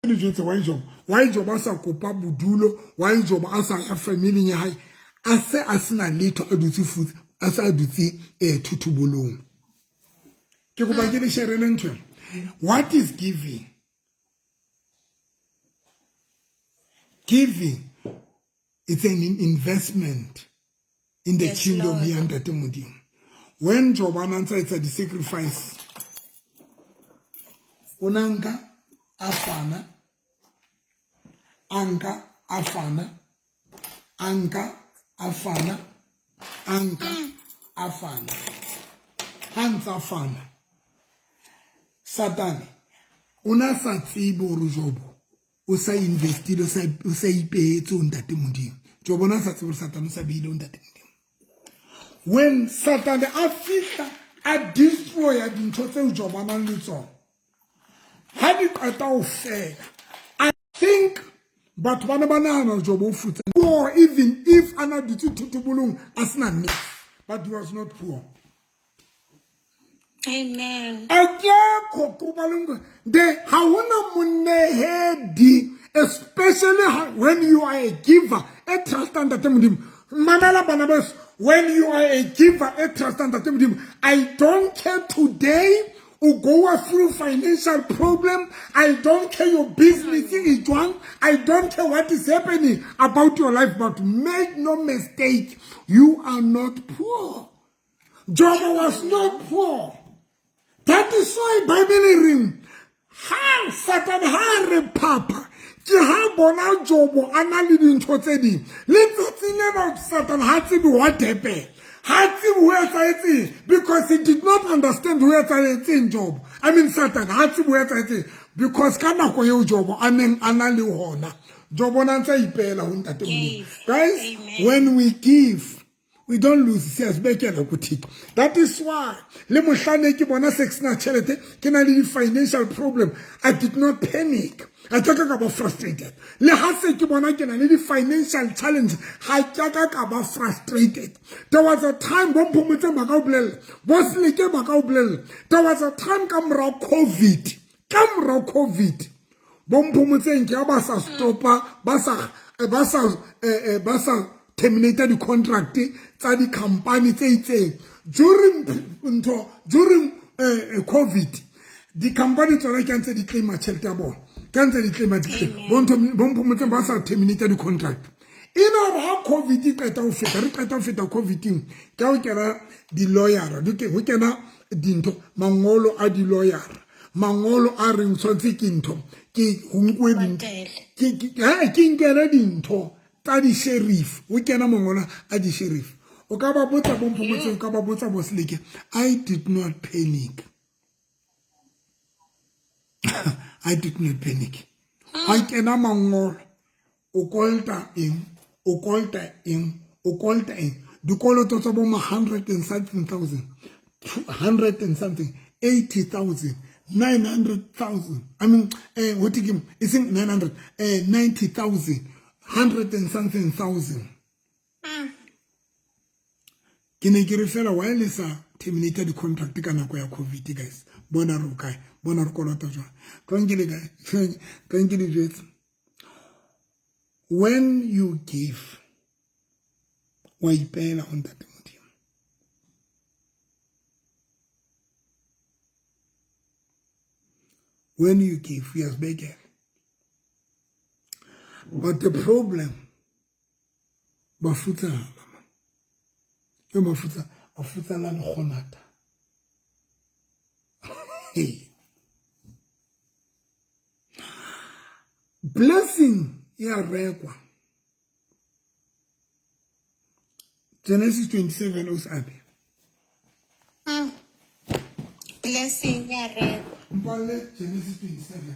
Le jwetse why Jobo, why Jobo a sa kopa bodulo, why Jobo a sa ya familing ya hae, a se a sena letho, a dutse futse, a se a dutse thothobolong. Ke kopa ke le sharele ntho. What is giving? Giving, it's an investment in the Yes, kingdom Lord. ya Ntate Modimo. When Job a ntse a etsa di-sacrifice, o na nka a fana, a nka a fana, a nka a fana, a nka a fana. Ha ntse a fana, Satane o na sa tsebe hore Jobo o sa investile, o sa ipehetse ho Ntate Modimo. Jobo o na sa tsebe hore Satane o sa behile ho Ntate Modimo. When Satane a fihla a destroya dintho tseo Jobo a nang le tsona, ha di qeta ho fela, I think batho ba ne ba nahana Jobo o futsa poor, even if a na dutse thotobolong a sena niks, but he was not poor. Amen. Akekho kubalungu de ha hona monehedi, especially when you are a giver, a trust Ntate Modimo. Mamela bana beso, when you are a giver, a trust Ntate Modimo, I don't care today o go through financial problem, I don't care your business is jwang, I don't care what is happening about your life, but make no mistake, you are not poor. Job was not poor. That is why Bible e reng ha Satan ha re phapha, ke ha bona Jobo a na le dintho tse ding. Letsatsi lena Satan ha tsebe what happened. Ha tsebe ho etsahetseng, because he did not understand ho etsahetseng Job. I mean Satan ha tsebe ho etsahetseng, because ka nako eo Jobo a neng a na le hona, Jobo na ntse a ipeela ho Ntate Modimo. Guys, Amen. when we give, we don't lose, siyazibekela kuThixo. That is why le mohlane ke bona se ke sena tjhelete, ke na le di-financial problem, I did not panic. A ke ka ba frustrated. Le ha se ke bona ke na le di-financial challenge, ha ke ka ba frustrated. There was a time bo Mphomotse ba ka o bolella, bo Seleke ba ka o bolella. There was a time ka mora COVID, ka mora COVID, bo Mphomotse ke ba sa stopa, ba sa, ba sa, ba sa terminate di-contract tsa di-company tse itseng. During ntho, during COVID, di-company tsona ke ntse di claima tjhelete ya bona, ke ntse di claima di claim. Bo ntho, bo Mphomotse ba sa terminate di-contract. E le hore ha COVID e qeta ho feta, re qeta ho feta COVID-ing, ke ha ho kena di-lawyer, di ke, ho kena dintho, mangolo a di-lawyer, mangolo a reng tshwanetse ke ntho, ke ho nkuwe dintho, ke, ke, ha, ke nkele dintho tsa di-sheriff, ho kena mangolo a di-sheriff. O ka ba botsa bo Mphomotse, o ka ba botsa bo Seleke, I did not panic. I did not panic. Ha kena mangolo, o kolota eng, o kolota eng, o kolota eng. Dikoloto tsa bo ma hundred and something thousand, two hundred and something, 80,000, 900,000. I mean, what ke, e seng 900, 90,000, hundred and something thousand. Ke ne ke re fela, why le sa terminate di-contract ka nako ya COVID, guys? Bona re o kae? Bona re kolota jwang? Tlo nke le kae? Tlo nke le jwetse. When you give, wa ipeela ho Ntate Modimo. When you give, uyazibekela. But the problem, bafutsana, man. Yo bafutsa, bafutsana le kgonata. Hey. Blessing ya rekwa. Genesis 27 o sabe. Blessing ya rekwa. Mpale Genesis 27.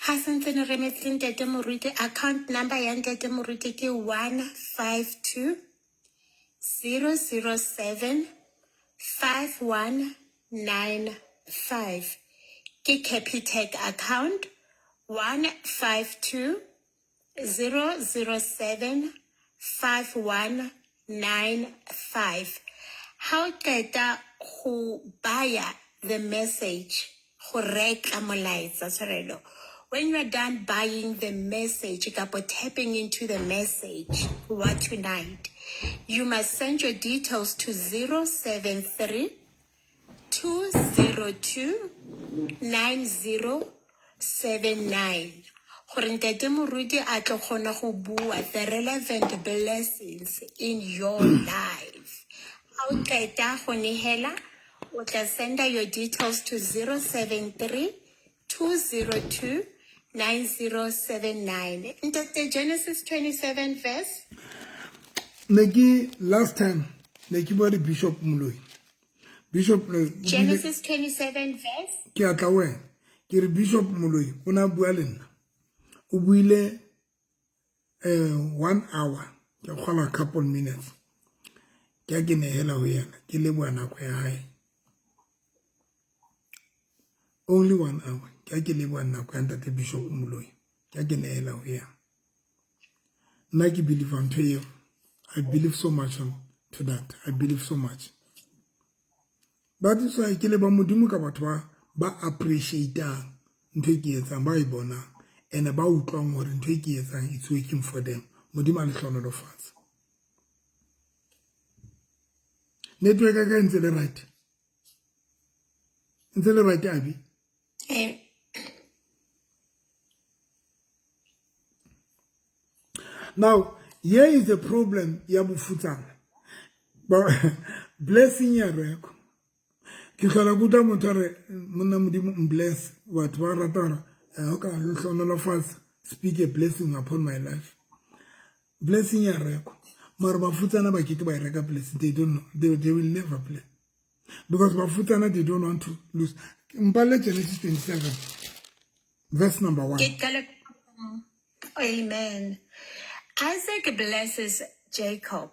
Ha sentse ne remetse Ntate Moruti, account number ya Ntate Moruti ke 1 5 2 6 007 5195. Ke Capitec account 152 007 5195. Ha o qeta go baya the message, go reka molaetsa, tshwarelo. When you are done buying the message, kapo tapping into the message wa tonight, you must send your details to 073 202 9079 gore ntate moruti a tlo kgona go bua the relevant blessings in your life. Ha o qeta go nehela, o tla senda your details to 073 202 9079. Ntate, Genesis 27 verse. Ne ke last time ne ke bua le Bishop Moloi. Bishop Moloi o bile- Genesis 27 verse. Ke a tla wena. Ke re Bishop Moloi o ne a bua le nna. O buile 1 hour, ke kgola couple minutes. Ke a ke nehela ho yena, ke leboha nako ya hae. Only 1 hour. Ke a ke leboha nako ya ntate Bishop Moloi. Ke a ke nehela ho yena. Nna ke believe ntho eo. I believe so much on to that. I believe so much. But is why ke leba Modimo ka batho ba appreciate-ang ntho e ke etsang, ba e bonang and ba utlwang hore ntho e ke etsang, it's working for them. Modimo a le hlohonolofatse. Network ya ka e ntse le right, ntse le right, Abi? Now here is the problem ya bofutsana. Blessing ya rekwa. Ke hlola ke utlwa motho a re, monna Modimo bless. Batho ba rata hore o ka hlohonolofatsa, speak a blessing upon my life. Blessing ya rekwa, mara bafutsana ba ke ke ba e reka blessing. They don't know. They will never play because bafutsana, they don't want to lose. Mpale Genesis 27 verse number 1. Ke qale. Amen. Isaac blesses Jacob.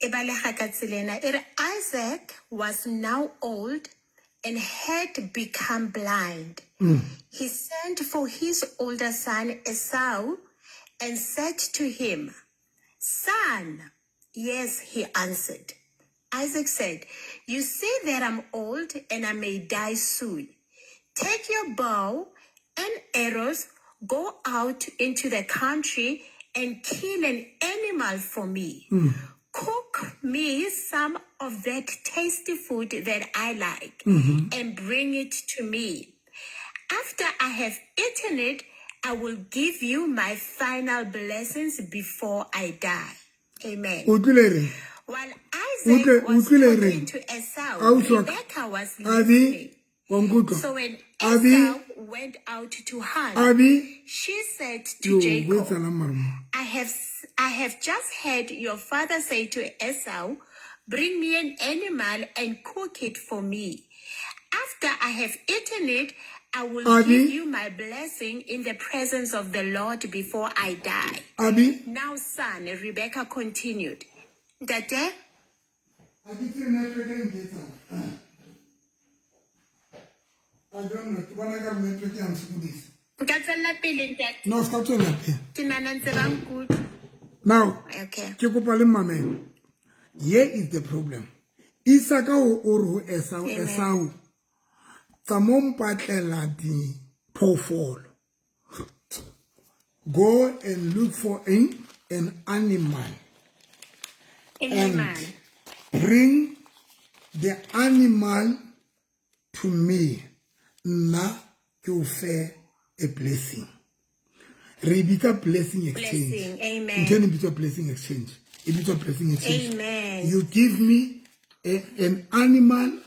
E baleha ka tsela ena. E re, Isaac was now old and had become blind. He sent for his older son Esau and said to him, "Son." "Yes," he answered. Isaac said, "You see that I'm old and I may die soon. Take your bow and arrows, go out into the country and kill an animal for me. Cook me some of that tasty food that I like and bring it to me. After I have eaten it, I will give you my final blessings before I die." Amen. Utlwile reng? While Isaac was Utlwile talking reng? to Esau, Ausi wa ka. Rebekah was Abi, listening. wa nkutlwa? So when Abi, Esau went out to hunt, Abi, she said to yo, ho Jacob, etsahalang mara mo? I have just heard your father say to Esau, 'Bring me an animal and cook it for me. After I have eaten it, I will Abi, give you my blessing in the presence of the Lord before I die.' Abi. Now, son," Rebecca continued, Ntate, Ha ke tsebe network e nketsang. I don't know. Ke bona ekare network ya nsokodisa. Nka tswella pele, ntate? No, ska tswela pele. Ke nahana ntse ba nkutlwa. Now, Okay. ke kopa le mamele. Here is the problem. Isaka o re ho Esau, Amen. "Esau, tsa mo mpatlela diphoofolo. Go and look for an animal Animal. And bring the animal to me. Nna ke o fe a blessing." Re e bitsa blessing exchange. Blessing. Amen. Ntho eno e bitswa blessing exchange. E bitswa blessing exchange. Amen. You give me an animal,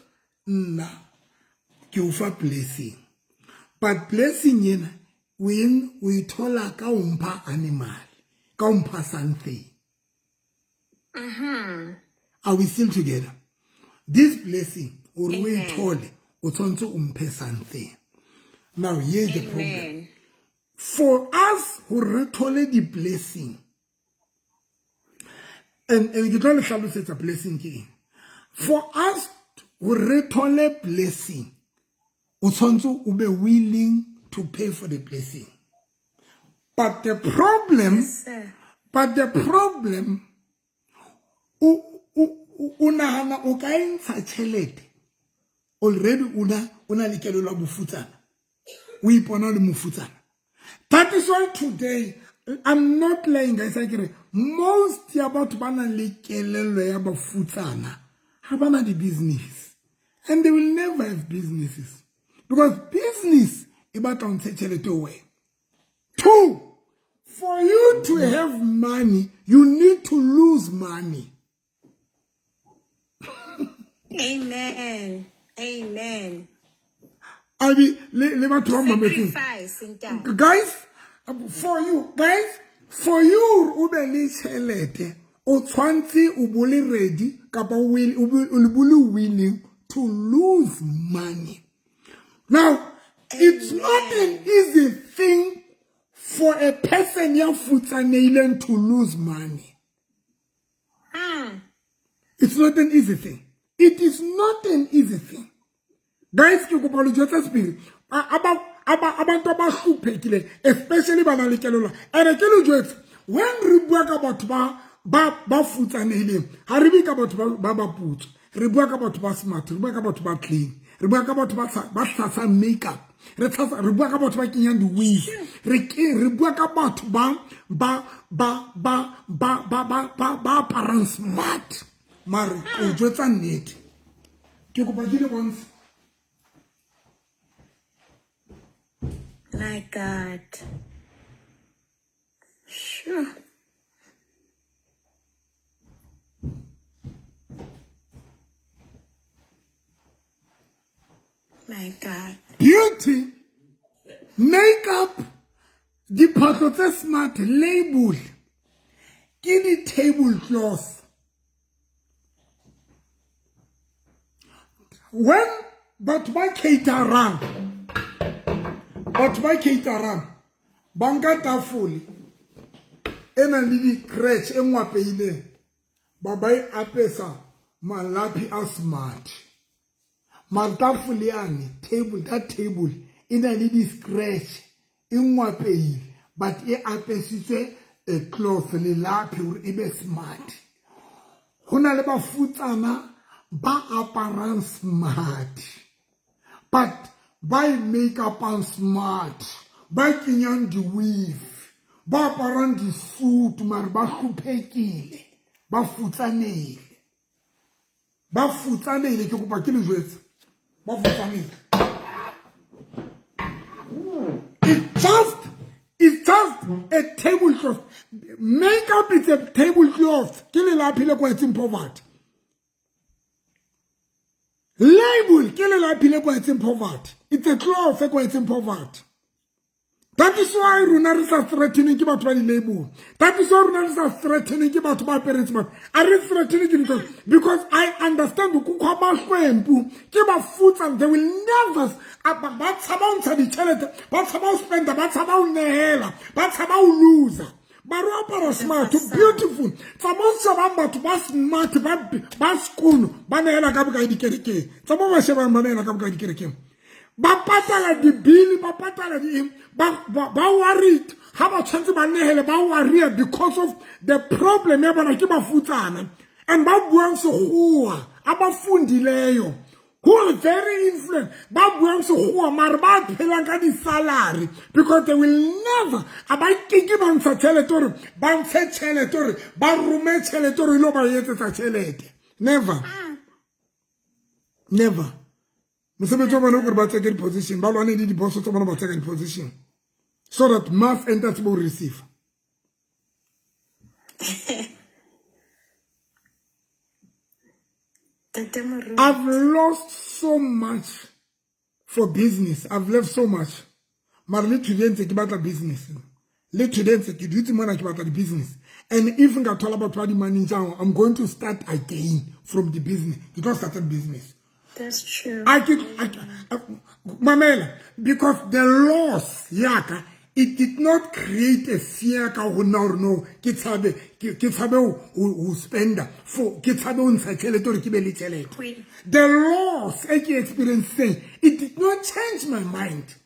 nna ke o fa blessing. But blessing ena o e thola ka o mpha animal, ka o mpha something. Are we still together? This blessing, o re o e Amen. Thole, o tshwanetse o mphe something. Now here's the problem. Amen. For us hore re thole di-blessing, And ke tlo le hlalosetsa blessing ke eng. For us hore re thole blessing, o tshwanetse o be willing to pay for the blessing. But the problem, Yes, sir. but the problem, o nahana o ka e ntsha tjhelete already o na le kelello ya bofutsana, o ipona le mofutsana. That is why today I'm not lying, guys. I get most ya batho ba nang le kelello ya bofutsana ha ba na di-business, and they will never have businesses because business e batla ho ntshe tjhelete ho wena. 2, for you to have money, you need to lose money. Amen. Amen. Abi, le batho ba mametseng. Sacrifice, ntate. Guys, for you, guys, for you o be le tjhelete, o tshwantse o bo le ready kapa o bo le willing to lose money. Now, it's not an easy thing for a person ya futsanehileng to lose money. It's not an easy thing. It is not an easy thing. Guys, ke kopa le jwetsa sepiri. Abantu abahluphekile, especially ba nang le kelello. Ene ke le jwetse, when re bua ka batho ba futsanehileng, ha re bue ka batho ba putswa. Re bua ka batho ba smart, re bua ka batho ba clean, re bua ka batho ba tshasang makeup, re bua ka batho ba kenyang di-weave, re bua ka batho ba aparang smart. Mare o jwetsa nnete. Ke kopa ke le bontshe. My God. Sure. My God. Beauty, makeup, diphahlo tse smart, label, ke di-tablecloth. When batho ba caterang, ba nka tafole e nang le di-crutch e ngwapeileng, ba e apesa malapi a smart. Mara tafole yane, table, that table e na le di-scratch e ngwapeile, but e apesitswe a cloth lelapi hore e be smart. Ho na le bafutsana ba aparang smart, but ba make-upang smart, ba kenyang di-weave, ba aparang di-suit, mare ba hlophekile, ba futsanehile. Ba futsanehile, ke kopa ke le jwetse. Ba futsanehile. It's just a tablecloth. Makeup is a tablecloth. Ke lelapi le kwahetseng poverty. Label ke lelapi le kwahetseng poverty. It's a cloth e kwahetseng poverty. That is why rona re sa threatening ke batho ba di-label. That is why rona re sa threatening ke batho ba apereng smart. A re threatening ke dintho, because I understand kukho abahlwempu ke bafutsana, they will never ba tshaba ho ntsha ditjhelete, ba tshaba ho spenda, ba tshaba ho nehela, ba tshaba ho loser. Ba re apara smart, beautiful. Tsa mo shebang batho ba smart, ba skono, ba nehela ka bokae dikerekeng. Tsa mo ba shebang ba nehela ka bokae dikerekeng. Ba patala di-bill, ba patala di-eng, ba worried. Ha ba tshwanetse ba nehele, ba worried because of the problem ya bona ke bafutsana. And ba buang sekgowa, a ba fundileyo, who are very influent, ba buang sekgowa, mare ba phelang ka di-salary, because they will never, a ba keke ba ntsha tjhelete hore, ba ntshe tjhelete hore, ba rome tjhelete hore e lo ba etsetsa tjhelete. Never. Never. Mosebetsi wa bona ke hore ba tseke di-position, ba lwane le di-boss tsa bona ba tseka di-position, so that mass enters will receive. I've lost so much for business. I've left so much. Mara le today ntse ke batla business. Le today ntse ke dutse mona ke batla di-business. And if nka thola batho ba di-manager, I'm going to start again from the business. You don't start a business. That's true. I can, mamela, because the loss yaka It did not create a fear ka ho nna hore no, ke tshabe ho spenda for, ke tshabe ho ntsha tjhelete hore ke be le tjhelete. The loss e ke experiencing, it did not change my mind,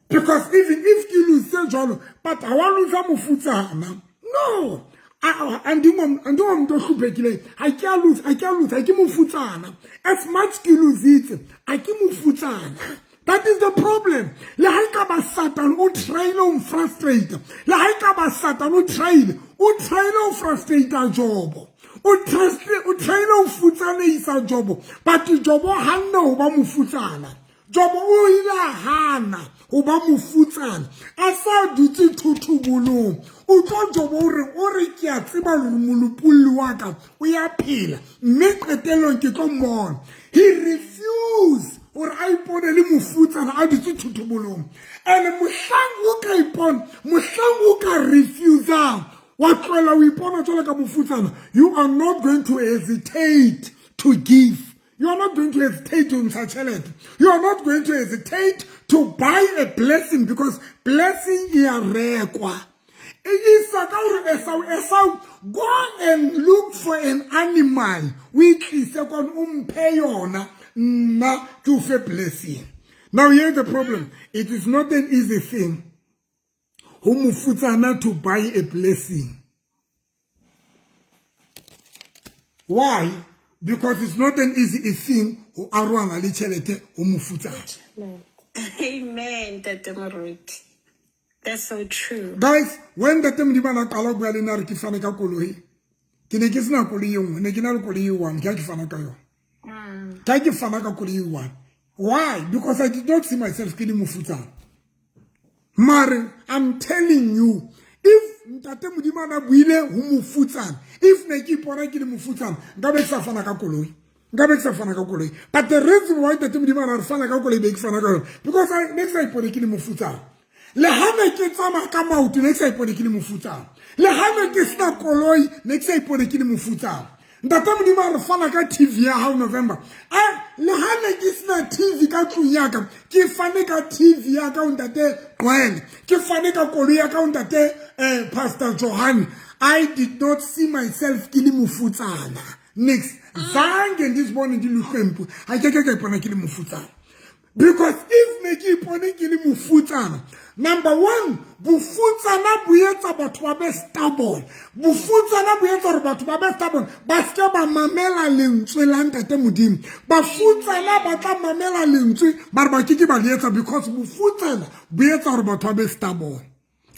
because even if ke lose jwalo, but ha wa lose mofutsana. No, andingomntu ohluphekileyo. Ha ke a lose, ha ke a lose, ha ke mofutsana. As much ke lositse, ha ke mofutsana. That is the problem. Le ha ka ba Satan o tryile ho frustrate, le ha ka ba Satan o tryile ho frustrate Jobo, o tryile ho futsaneisa Jobo, but Jobo hanne ho ba mofutsana. Jobo o ile a hana ho ba mofutsana a sa dutse thothobolong. O tlo Jobo o re ke a tseba hore molopolli wa ka o ya phela, mme qetellong ke tlo mmona. He refuse hore a ipone le mofutsana a dutse thothobolong. And mohlang o ka ipona, mohlang o ka refusang, wa tlohela o ipona jwalo ka mofutsana, you are not going to hesitate to give. You are not going to hesitate to ntsha tjhelete. You are not going to hesitate to buy a blessing, because blessing e a rekwa. Isaka hore Esau, Esau, go and look for an animal, o itlise kwano, o mphe yona, nna ke o fe blessing. Now here's the problem. It is not an easy thing ho mofutsana to buy a blessing. Why? Because it's not an easy thing ho arohana le tjhelete ho mofutsana. Amen, Ntate Moruti. That's so true. Guys, when Ntate Modimo a na qala ho bua le nna re ke fane ka koloi, ke ne ke sena koloi e nngwe, ne ke na le koloi e one, ke ha ke fana ka yona. Ke ha ke fana ka koloi e one. Why? Because I did not see myself ke le mofutsana. Mare, I'm telling you, if Ntate Modimo a na buile ho mofutsana, if ne ke ipona ke le mofutsana, nka be ke sa fana ka koloi. Nka be ke sa fana ka koloi. But the reason why Ntate Modimo a na re fana ka koloi, be ke fana ka yona, because I ne ke sa ipone ke le mofutsana. Le ha ne ke tsamaya ka maoto, ne ke sa ipone ke le mofutsana. Le ha ne ke sena koloi, ne ke sa ipone ke le mofutsana. Ntate Modimo a re fana ka TV ya hao November. A le ha ne ke sena TV ka tlung ya ka, ke fane ka TV ya ka ho Ntate Qwele, ke fane ka koloi ya ka ho Ntate Pastor Johan. I did not see myself ke le mofutsana. Next, zange ndizibone ndilihlwempu. Ha ke ke ka ipona ke le mofutsana. Because if ne ke ipone ke le mofutsana, number one, bofutsana bo etsa batho ba be stubborn. Bofutsana bo etsa hore batho ba be stubborn, ba seke ba mamela lentswe la Ntate Modimo. Bafutsana ba tla mamela lentswe, ba re ba ke ke ba le etsa, because bofutsana bo etsa hore batho ba be stubborn.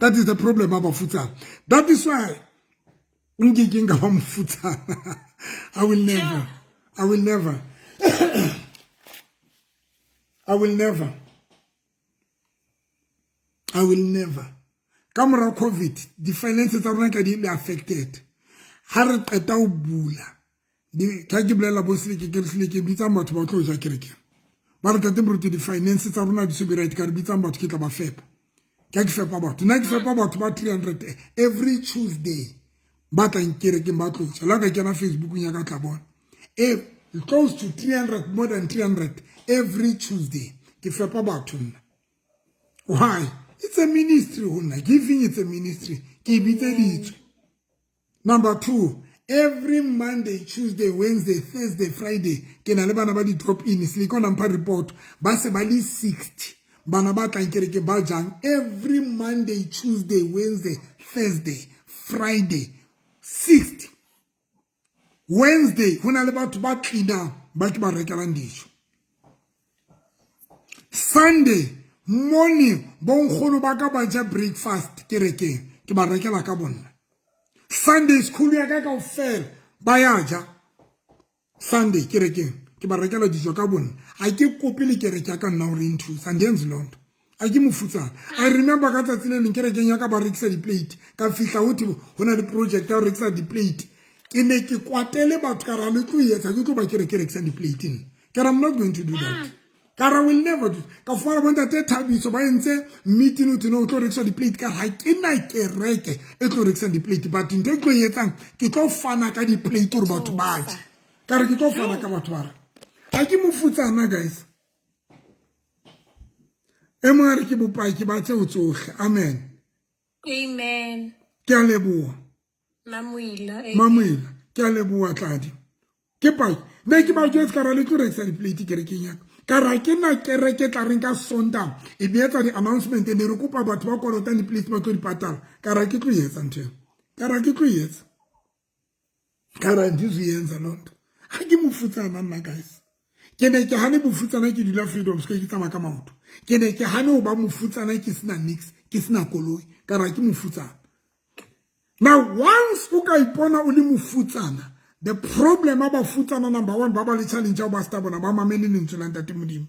That is the problem ba bafutsana. That is why nkekeng ka ba mofutsana. I will never. I will never. I will never. I will never. Ka mora COVID, di-finance tsa rona ka di le affected. Ha re qeta ho bula, ka ke bolela bo Seleke, ke re Seleke, bitsang batho ba tlo ja kerekeng. Ba re, Tate Moruti, di-finance tsa rona di so be right, ka re bitsang batho, ke tla ba fepa. Ka ke fepa batho. Nna ke fepa batho ba 300 every Tuesday. Ba tlang kerekeng ba tlo ja. La ka kena Facebookong ya ka tla bona. Close to 300, more than 300 every Tuesday. Ke fepa batho nna. Why? It's a ministry ho nna. Giving, it's a ministry. Ke e bitseditswe. Number two, every Monday, Tuesday, Wednesday, Thursday, Friday, ke na le bana ba di-drop in. Seleke o mpha report. Ba se ba le 60. Bana ba tlang kereke ba jang every Monday, Tuesday, Wednesday, Thursday, Friday, 60. Wednesday, ho na le batho ba cleanang, ba ke ba rekelang dijo. Sunday morning, bonkgono ba ka ba ja breakfast kerekeng, ke ba rekela ka bonna. Sunday school ya ka kaofela ba ya ja Sunday kerekeng, ke ba rekela dijo ka bonna. Ha ke kope le kereke ya ka nna hore e nthusa, andienzi loo nto. Ha ke mofutsana. I remember ka tsatsi le leng kerekeng ya ka ba rekisa di-plate, ka fihla ho thwe ho na le project ya ho rekisa di-plate. Ke ne ke kwatele batho, ka ra le tlo etsa, ke tlo ba kereke rekisang di-plate nna. Ka re, I'm not going to do that. Ka re, will never do. Ka fumana bontate Thabiso ba entse meeting, ho thwe no, o tlo rekiswa di-plate. Ka re, ha ke na kereke e tlo rekisang di-plate, but ntho e tlo e etsang, ke tlo fana ka di-plate hore batho ba je. Ka re ke tlo fana ka batho ba re. Ha ke mofutsana, guys. E mongwe a re ke bopaki ba tseo tsohle. Amen. Amen. Ke a leboha. Mamoila. Mamoila, ke a leboha Tladi. Ke paki. Ne ke ba jwetse ka ra le tlo rekisa diplate kerekeng ya ka. Ka ra ke na kereke tla reng ka Sontaha e be etsa di-announcement ne re kopa batho ba kolotang diplate ba tlo di patala. Ka ra ke tlo e etsa ntho eo. Ka ra ke tlo e etsa. Ka ra ndizuyenza loo nto. Ha ke mofutsana nna guys. Ke ne ke hane bofutsana ke dula Freedom Square ke tsamaya ka maoto. Ke ne ke hane ho ba mofutsana ke sena nix, ke sena koloi. Ka ra ke mofutsana. Now once o ka ipona o le mofutsana, the problem ba bafutsana number one ba ba le challenge ya ho ba sta bona ba mamele lentswe la Ntate Modimo.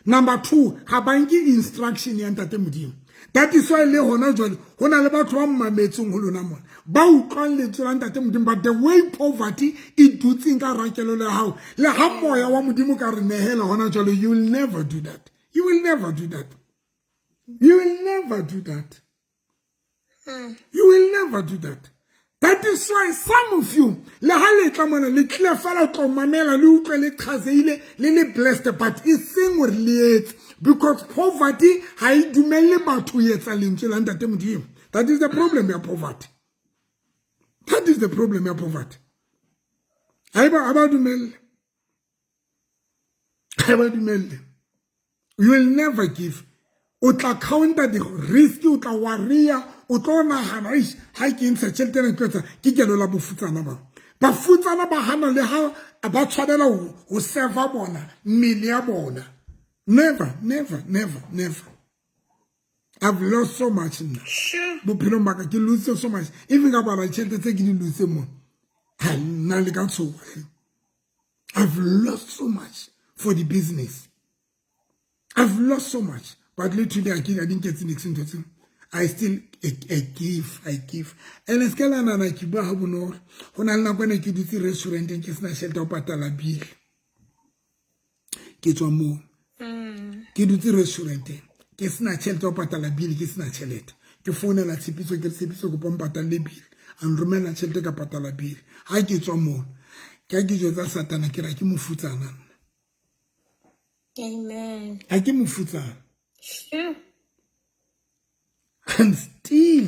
Number two, ha ba nke instruction ya Ntate Modimo. That is why le hona jwale ho na le batho ba mmametseng ho lona mona ba utlwang lentswe la Ntate Modimo, but the way poverty e dutseng ka hara kelello ya hao, le ha moya wa Modimo ka re nehela hona jwale, you will never do that. You will never do that. You will never do that. You will never do that. That is why some of you, le ha le tla mona, le tlile fela tlo mamela, le utlwe le qhazeile, le le blessed, but e seng hore le etse, because poverty ha e dumelle batho ho etsa lentswe la Ntate Modimo. That is the problem ya poverty. That is the problem ya poverty. Ha e ba dumelle. Ha ba dumelle. You will never give. O tla counter the risk, o tla worry-a, o tlo nahana, eish, ha ke ntsha tjhelete ena ke tlo etsa, ke kelo la bofutsana ba. Bafutsana ba hana le ha ba tshwanela ho serve bona, mmele ya bona. Never, never, never, never. I've lost so much nna. Sure. Bophelong ba ka ke lose so much. Even ka bala tjhelete tse ke di lose mo. Ha nna le ka tshoha. I've lost so much for the business. I've lost so much. But literally, I didn't get niks ntho tseo. I still I give, I give. And se ka la nahana ke bua ha bonolo. Ho na le nako ene ke dutse restauranteng ke sena tjhelete ya ho patala bill. Ke tswa moo. Ke dutse restauranteng ke sena tjhelete ya ho patala bill, ke sena tjhelete. Ke founela Tshepiso, ke re Tshepiso kopa o mpatalle bill. A nromella tjhelete ka patala bill. Ha ke tswa moo, ke ha ke jwetsa Satana ke re ha ke mofutsana nna. Amen. Ha ke mofutsana. Sure. And still,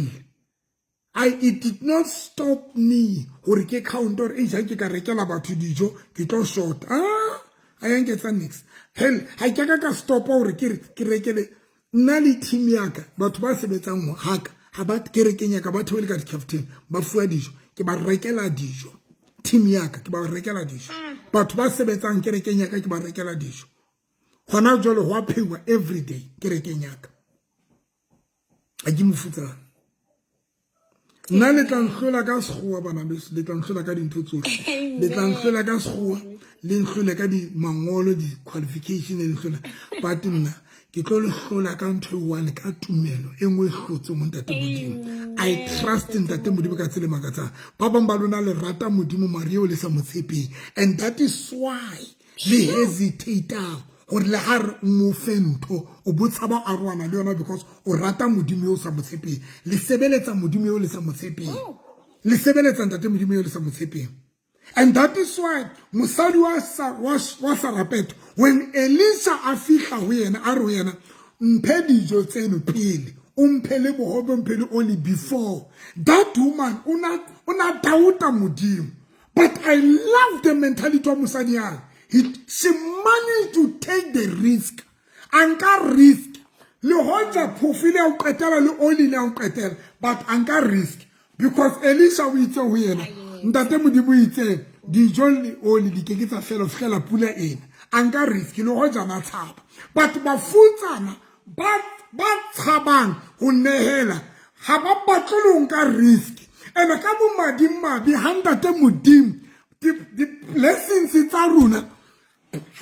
it did not stop me hore ke count hore eish ha ke ka rekela batho dijo ke tlo short. A ya nketsa nix. Hell, ha ke ka stop hore ke re ke rekele nna le team ya ka, batho ba sebetsang ho haka, ha ba kerekeng ya ka ba theohele ka di-captain, ba fuwa dijo, ke ba rekela dijo. Team ya ka ke ba rekela dijo. Batho ba sebetsang kerekeng ya ka ke ba rekela dijo. Hona jwale ho a pheuwa every day kerekeng ya ka. Ha ke mofutsana. Nna le tla nhlola ka sekgowa bana beso, le tla nhlola ka dintho tsohle. Le tla nhlola ka sekgowa, le nhlole ka di mangolo, di qualification le nhlola. But nna ke tlo le hlola ka ntho e one, ka tumelo e nngwe e hlotseng ho Ntate Modimo. I trust Ntate Modimo ka tsela e makatsang. Ba bang ba lona le rata Modimo mare eo le sa mo tshepeng. And that is why le hesitate-ang hore le ha re mo fe ntho, o bo tshaba arohana le yona because o rata Modimo eo sa mo tshepeng. Le sebeletsa Modimo eo le sa mo tshepeng. Le sebeletsa Ntate Modimo eo le sa mo tshepeng. And that is why mosadi wa Sarapeta, when Elisha a fihla ho yena, a re ho yena, mphe dijo tseno pele, o mphe le bohobe, o mphe le oli before. That woman, o na doubta Modimo. But I love the mentality wa mosadi yana. She managed to take the risk. A nka risk. Le hoja phofu ile ya ho qetela le oli ile ya ho qetela, but a nka risk. Because Elisha o itse ho yena, Ntate Modimo o itse, dijo le oli di ke ke tsa fela ho fihlela pula ena. A nka risk le hoja na tshaba. But bafutsana ba tshabang ho nehela, ha ba batle le ho nka risk. Ene ka bomadimabe ha Ntate Modimo, di blessings tsa rona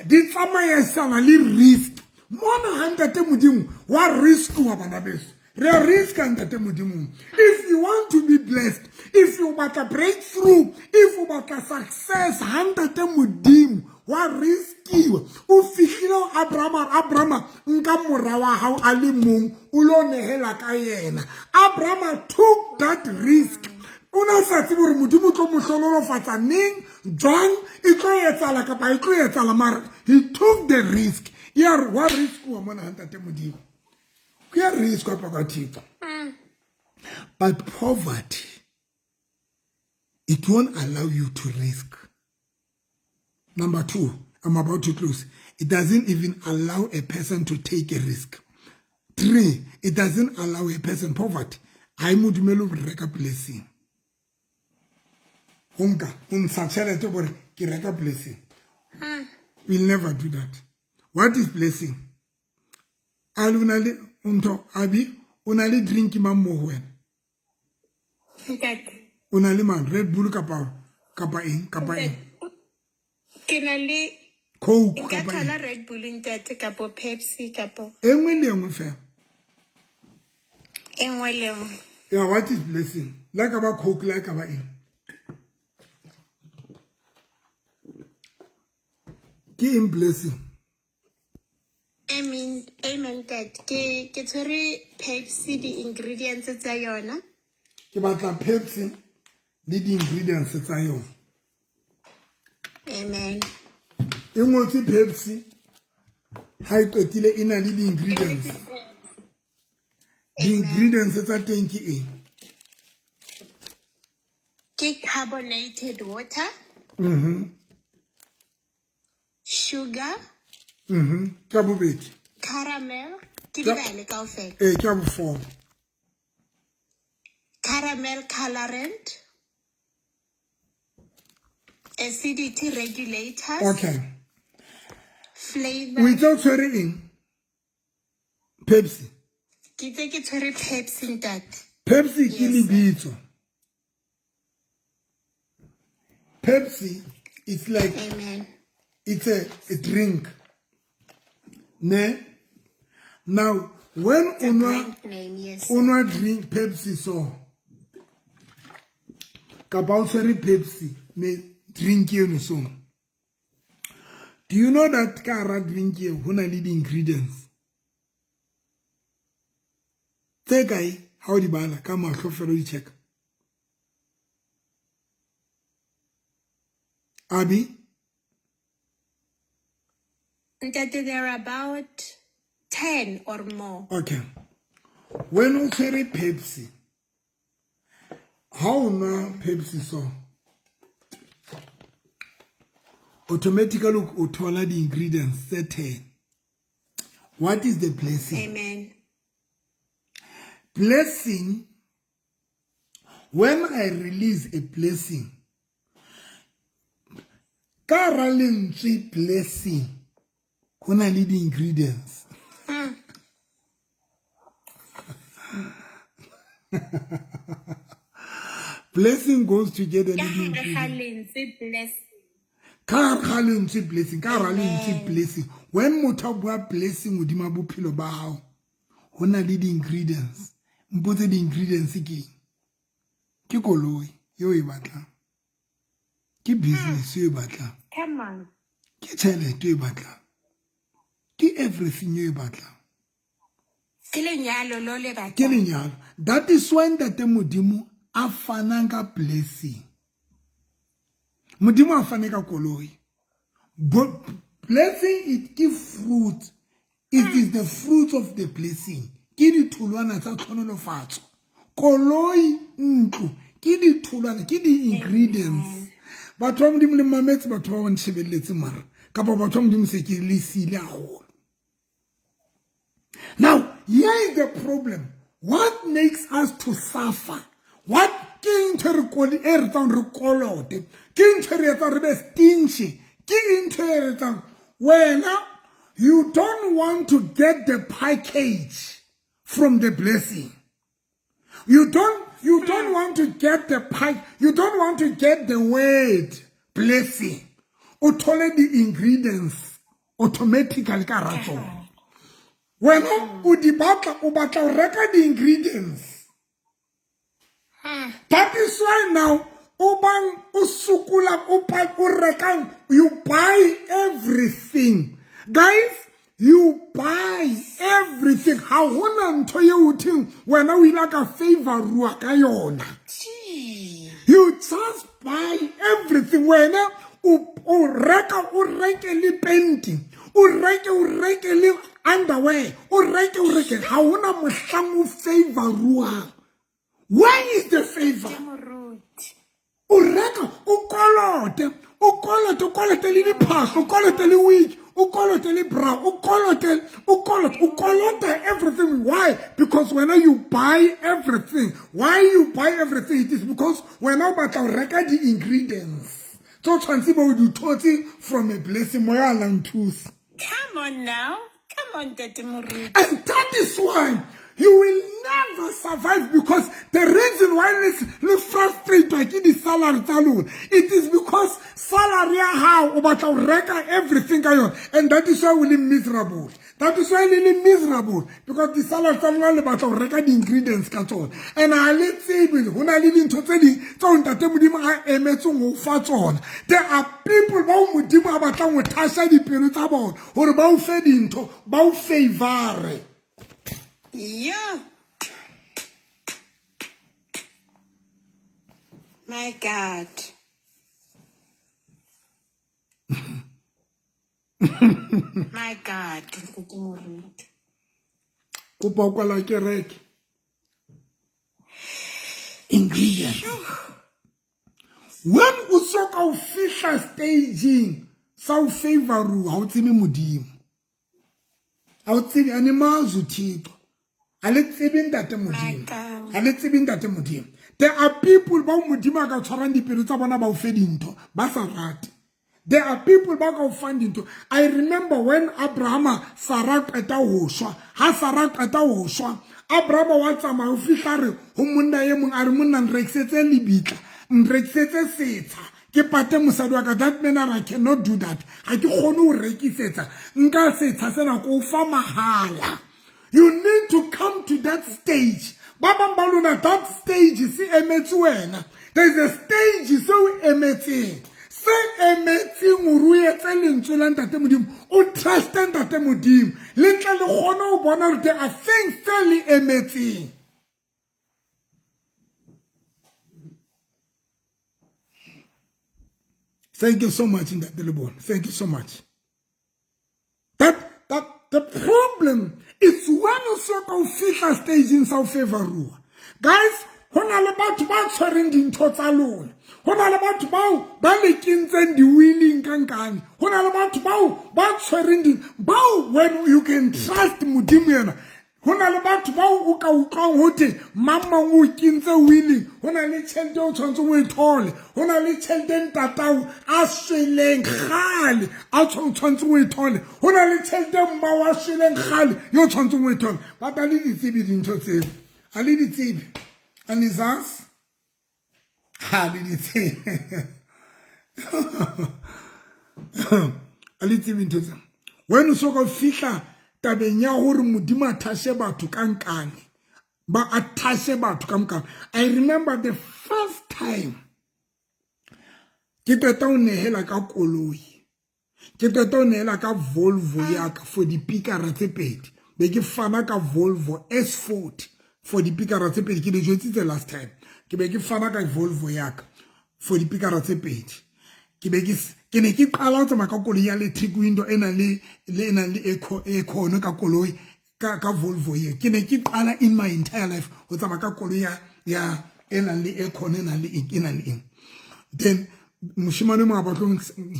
di tsamaisana le risk. Mona ha Ntate Modimo wa risk wa bana beso. Re a risk Ntate Modimo. If you want to be blessed, if you batla breakthrough, if you batla success, ha Ntate Modimo wa riskiwa. O fihlile ho Abraham, Abraham nka mora wa hao a le mong, o lo nehela ka yena. Abraham took that risk. O na sa tsebe hore Modimo o tlo mo hlohonolofatsa neng, jwang, e tlo etsahala kapa e tlo etsahala, mara he took the risk. Ya re wa risk wa mona ha Ntate Modimo. Kuyariskwa apha kwaThixo. But poverty, it won't allow you to risk. Number two, I'm about to close. It doesn't even allow a person to take a risk. Three, it doesn't allow a person, poverty. Ha e mo dumele ho reka blessing. Ho nka, ho ntsha tjhelete hore ke reka blessing. We'll never do that. What is blessing? A le o na le ntho, Abi, o na le drink mang mo ho wena? Ntate. O na le mang? Red Bull kapa kapa eng kapa eng? Ke na le Coke nka kapa thola eng? Red Bull ntate kapo Pepsi kapo E nngwe le e nngwe fela. E nngwe le nngwe. Yeah, what is blessing? La ka ba Coke, la ka ba eng? Ke eng blessing? Amen, amen ntate. Ke ke tshwere Pepsi di-ingredients tsa yona. Ke batla Pepsi le di-ingredients tsa yona. Amen. E ngotswe Pepsi, ha e qetile e na le di-ingredients. Di-ingredients tsa teng ke eng? Ke carbonated water. Sugar. Ka bobedi. Caramel. Ke di bale kaofela. Ee, ke ya bo-four. Caramel colorant. Acidity regulators. Okay. Flavor. O itse o tshwere eng? Pepsi. Ke itse ke tshwere Pepsi ntate. Pepsi ke Yes, sir. lebitso. Pepsi, it's like Amen. It's a drink. Ne? Now, when It's a o nwa brand name, yes. o nwa drink Pepsi so, kapa o tshwere Pepsi, me drink eno so. Do you know that ka hara drink eo ho na le di-ingredients? Tse kae ha o di bala ka mahlo fela o di check? Abi? Ntate, there are about 10 or more. Okay. When o tshwere Pepsi, ha o nwa Pepsi so, automatically o thola di-ingredients tse 10. What is the blessing? Amen. Blessing, when I release a blessing, ka hara lentswe blessing, ho na le di-ingredients. Blessing goes together Ka le hare ga di-ingredients. lentswe blessing. Ka hare ga lentswe blessing, ka hara lentswe Amen. blessing. When motho a bua blessing hodima bophelo ba hao, ho na le di-ingredients. Mpotse di-ingredients ke eng? Ke koloi eo e batlang. Ke business eo e batlang. Come on. Ke tjhelete eo e batlang. Ke everything eo e batlang. Ke lenyalo lo le batlang. Ke lenyalo. That is why Ntate Modimo a fanang ka blessing. Modimo a fane ka koloi. Blessing it give fruit. It is the fruit of the blessing. Ke ditholwana tsa tlhonolofatso. Koloi, ntlo, ke ditholwana, ke di-ingredients. Batho ba Modimo le mametse, batho ba ba nshebelletse mara. Kapa batho ba Modimo se ke le siile haholo. Now, here is the problem. What makes us to suffer? What ke ntho e re koli, e re etsang re kolote? Ke ntho e re etsang re be stingy? Ke ntho e re etsang wena, you don't want to get the package from the blessing. You don't want to get the pack, you don't want to get the word blessing. O thole the ingredients automatically ka hara tsona. Wena o di batla, o batla ho reka di ingredients. That is why now o bang o sokola, o pa, o rekang, you buy everything. Guys, you buy everything. Ha hona ntho eo o theng wena o ile ka favor rua ka yona. You just buy everything. Wena o reka, o reke le painting. O reke, o reke le underwear, o reke, o reke. Ha hona mohlang o favoruwang. Where is the favor? O reka, o kolote, o kolote, o kolote le diphahlo, o kolote le wig, o kolote le bra, o kolote, o kolote, o kolote everything. Why? Because when you buy everything, why you buy everything? It is because when o batla ho reka di-ingredients tse o tshwanetse be o di thotse from a blessing. Moya a la nthusa. Come on now. Come on, Ntate Moruti. And that is why you will never survive, because the reason why le frustrate ke di-salary tsa lona, it is because salary ya hao o batla ho reka everything ka yona, and that is why we le miserable. That is why le le miserable, because di-salary tsa lona le batla ho reka di-ingredients ka tsona, and ha le tsebe ho na le dintho tse ding tseo Ntate Modimo a emetseng ho fa tsona. There are people bao Modimo a batlang ho thasha dipelo tsa bona hore ba o fe dintho, ba o favore. Yeah. My God. My God. Ntate Moruti. Kopa o kwala kereke. Ingredients. When o so ka o fihla staging sa o favoruwa, ha o tsebe Modimo. Ha o tsebe ane mazi Thixo. Ha le tsebe Ntate Modimo. Ha le tsebe Ntate Modimo. There are people bao Modimo a ka tshwarang dipelo tsa bona ba o fe dintho, ba sa rate. There are people ba ka o fang dintho. I remember when Abraham Sarah qeta ho shwa. Ha Sarah qeta ho shwa, Abraham wa tsamaya ho fihla re ho monna e mong, a re monna nrekisetse lebitla, nrekisetse setsha, ke pate mosadi wa ka. That man, I cannot do that. Ha ke kgone ho rekisetsa. Nka setsha sena ko o fa mahala. You need to come to that stage. Ba bang ba lona, that stage se emetse wena. There is a stage se o emetseng. Se emetseng hore o etse lentswe la Ntate Modimo, o truste Ntate Modimo, le tle le kgone ho bona hore there are things tse le emetseng. Thank you so much, Ntate Lebone. Thank you so much. That the problem is when o so ka o fihla stageng sa o favoruwa. Guys, ho na le batho ba tshwereng dintho tsa lona. Ho na le batho bao ba le kentseng di-wheeling ka nkane. Ho na le batho bao ba tshwereng di, bao when you can trust Modimo yena. Ho na le batho bao o ka utlwang ho thwe mang mang o kentse wheeling. Ho na le tjhelete o tshwanetseng o e thole. Ho na le tjhelete ntatao a shweleng kgale a tshwanetseng o e thole. Ho na le tjhelete mmao a shweleng kgale yo tshwanetseng o e thole. Ba tla le di tsebe dintho tseo. Ha le di tsebe. Anizas? Ha le di tsebe. Ha le tsebe ntho tseo. When o so ka fihla tabeng ya hore Modimo a thashe batho ka nkane, ba a thashe batho ka nkane. I remember the first time ke qeta ho nehela ka koloi, ke qeta ho nehela ka Volvo ya ka for dipikara tse pedi. Be ke fana ka Volvo S40 for dipikara tse pedi. Ke le jwetsitse last time. Ke be ke fana ka Volvo ya ka for dipikara tse pedi. Ke be ke ke ne ke qala ho tsamaya ka koloi ya electric window e nang le, le e nang le aircon ka koloi, ka Volvo eo. Ke ne ke qala in my entire life ho tsamaya ka koloi ya e nang le aircon, e nang le eng, e nang le eng. Then moshemane mong a batla ho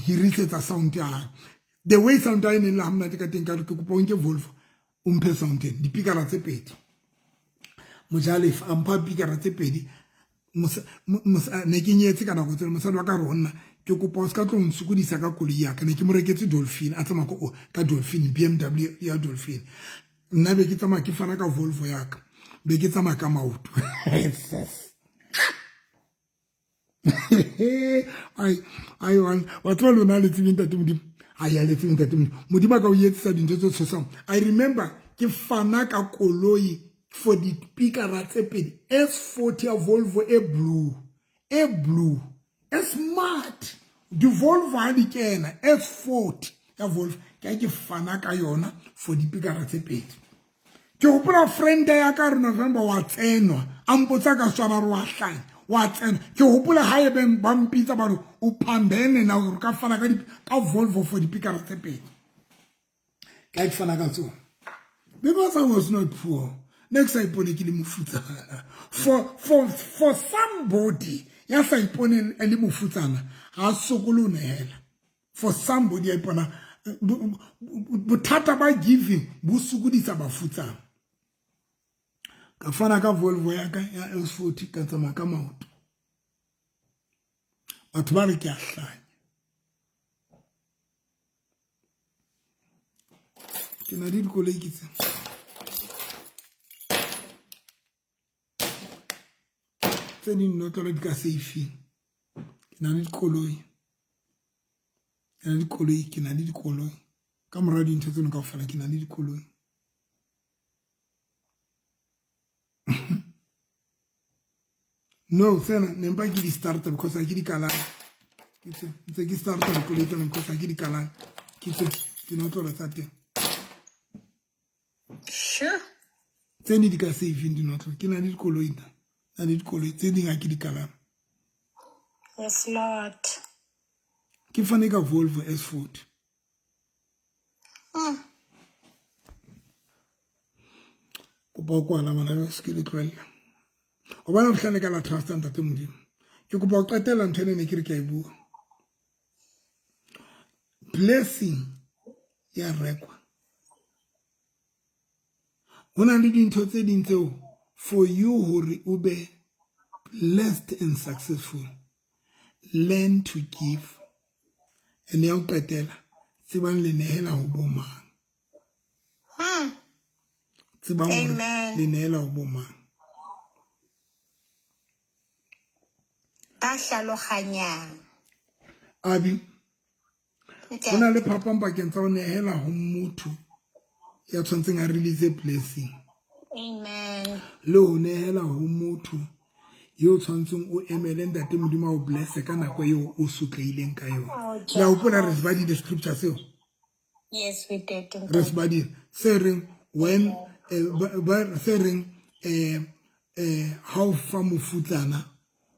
hirisetsa sound ya hae. The way sound ya hae e neng le ha monate ka teng, ka re ke kopa o nke Volvo o mphe sound ena, dipikara tse pedi. Mojalefa a mpha pikara tse pedi. Ne ke nyetse ka nako tseo, mosadi wa ka re ho nna, ke kopa o ska tlo nsokodisa ka koloi ya ka. Ne ke mo reketse Dolphin, a tsamaya ka Dolphin, BMW ya Dolphin. Nna be ke tsamaya ke fana ka Volvo ya ka, be ke tsamaya ka maoto. Ai, ai, wa tseba lona le tsebe Ntate Modimo. Ai, a le tsebe Ntate Modimo. Modimo a ka o etsetsa dintho tse tshosang. I remember ke fana ka koloi for dipikara tse pedi, S40 ya Volvo e blue, e blue, e smart. Di Volvo ha di kena, S40 ya Volvo, ke ha ke fana ka yona for dipikara tse pedi. Ke hopola friend ya ka re November wa tsenwa, a mpotsa ka Setswana re wa hlanya, wa tsenwa. Ke hopola ha e beng ba mpitsa ba re o phambene na hore ka fana ka Volvo for dipikara tse pedi. Tla ke fana ka tsona. Because I was not poor. Ne ke sa ipone ke le mofutsana. For somebody ya sa iponeng e le mofutsana, ha sokole ho nehela. For somebody ya ipona bothata ba giving bo sokodisa bafutsana. Ka fana ka Volvo ya ka ya S40 ka tsamaya ka maoto. Batho ba re ke a hlanya. Ke na le dikoloi ke tse. Tse ding notlolo di ka safeng. Ke na le dikoloi. Ke na le dikoloi, ke na le dikoloi. Ka mora dintho tseno kaofela ke na le dikoloi. No, tsena ne mpa ke di starta because ha ke di kalane. Ke tse ntse ke starta dikoloi tsena because ha ke di kalane. Ke tse dinotlolo tsa teng. Sure. Tse ne di ka safeng dinotlolo. Ke na le dikoloi nna. Na le dikoloi tse ding ha ke di kalame. Yes, Lord. Ke fane ka Volvo S40. Kopa o kwala bana se ke le tlohella. O bona bohlale ka la trust ntate Modimo. Ke kopa o qetela ntho ene ne ke re ke a e bua. Blessing ya rekwa. Ho na le dintho tse ding tseo for you hore o be blessed and successful. Learn to give. And ya o qetela tsebang le nehela ho bo mang. Tsebang hore le nehela ho bo mang. Ba hlaloganyang. Abi, ho na le phapang pakeng tsa ho nehela ho motho ya tshwantseng a release blessing. Amen. Le ho nehela ho motho yo tshwantseng o emele ntate Modimo a o blesse ka nako eo o sotlehileng ka yona. Oh, Le a hopola re se badile scripture seo? Yes, we did. Re se badile. Se reng when se reng ha o fa mofutsana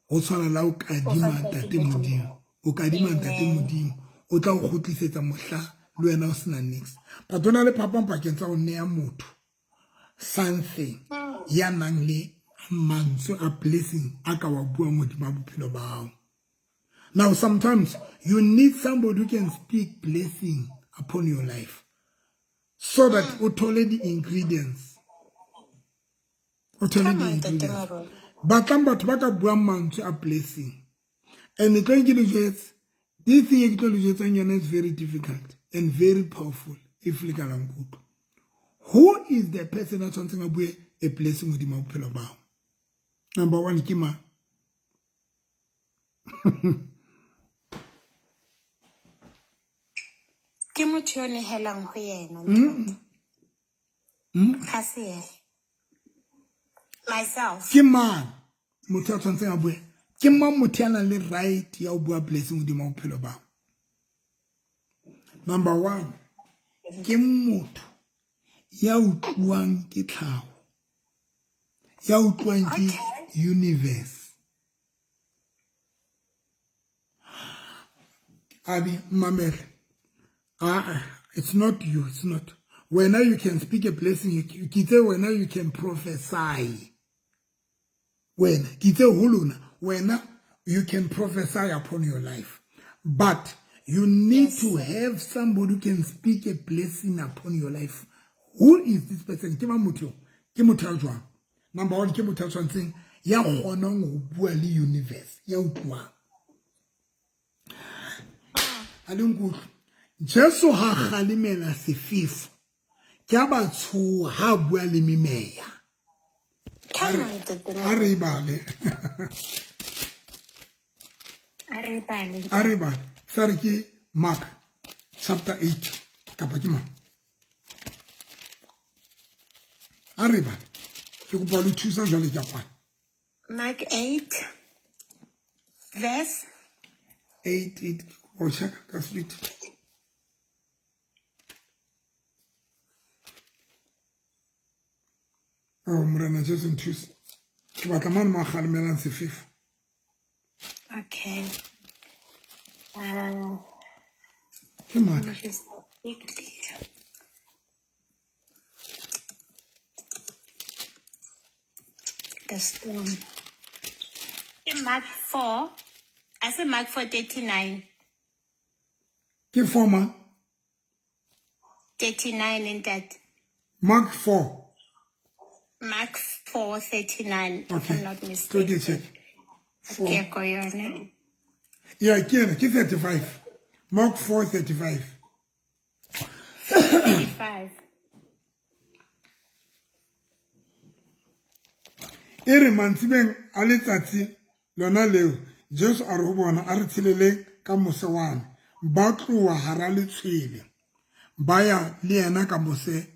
ho tshwana la o kadima ntate Modimo. O kadima ntate Modimo. O tla o kgutlisetsa mohla le wena o sena niks. But ho na le phapang pakeng tsa ho neha motho something ya nang le mantswe a blessing a ka wa buang hodima bophelo ba hao. Now sometimes you need somebody who can speak blessing upon your life so that o thole the ingredients. O thole Come the on, Ntate ingredients. Moruti. Batlang batho ba ka buang mantswe a blessing. And the tlo ke le jwetse, this thing e ke tlo le jwetsang yona is very difficult and very powerful if le ka la nkutlwa. Who is the person that tshwantseng a bue a blessing hodima bophelo ba hao? Number one ke mang? Ke motho yo nehelang ho yena, ntate. Ha se yena. Myself. Ke mang motho ya tshwantseng a bue? Ke mang motho ya nang le right ya ho bua blessing hodima bophelo ba hao? Number one, ke motho ya utlwang ke tlhaho, ya utlwang ke universe. Abi, mamele. It's not you, it's not. Wena you can speak a blessing, ke itse wena you can prophesy. Wena, ke itse ho lona, wena you can prophesy upon your life. But you need to have somebody who can speak a blessing upon your life. Who is this person? Ke mang motho eo? Ke motho ya jwang? Number one, ke motho ya tshwantseng ya kgonang ho bua le universe, ya utlwang. Ha le nkutlwe. Jesu ha kgalemela sefefo, ke a ba tshoha ha bua le memeya. Come on, Ntate A re bale. A re bale. A re bale. Sa re ke Mark chapter 8 kapa ke mang? A re bale. Ke kopa le thusa jwale ke a kwana. Mark 8 verse 8, 8. O check ka street. Oh, Morena Jesu nthuse. Ke batla mane mo a kgalemelang sefefo. Okay. Ke Mark. Let me just quickly. The storm. Ke Mark 4. A se Mark 4:39. Ke 4 mang? 39 ntate. Mark 4. Mark 4:39 if Okay. I'm not Tlo ke mistaken. check. 4. Ke ko yone. Yeah, ke ena, ke 35. Mark 4:35. 35. E re mantsibeng a letsatsi lona leo, Jesu a re ho bona, a re tsheleleng ka mose wane. Ba tloha hara letshwele, ba ya le yena ka mose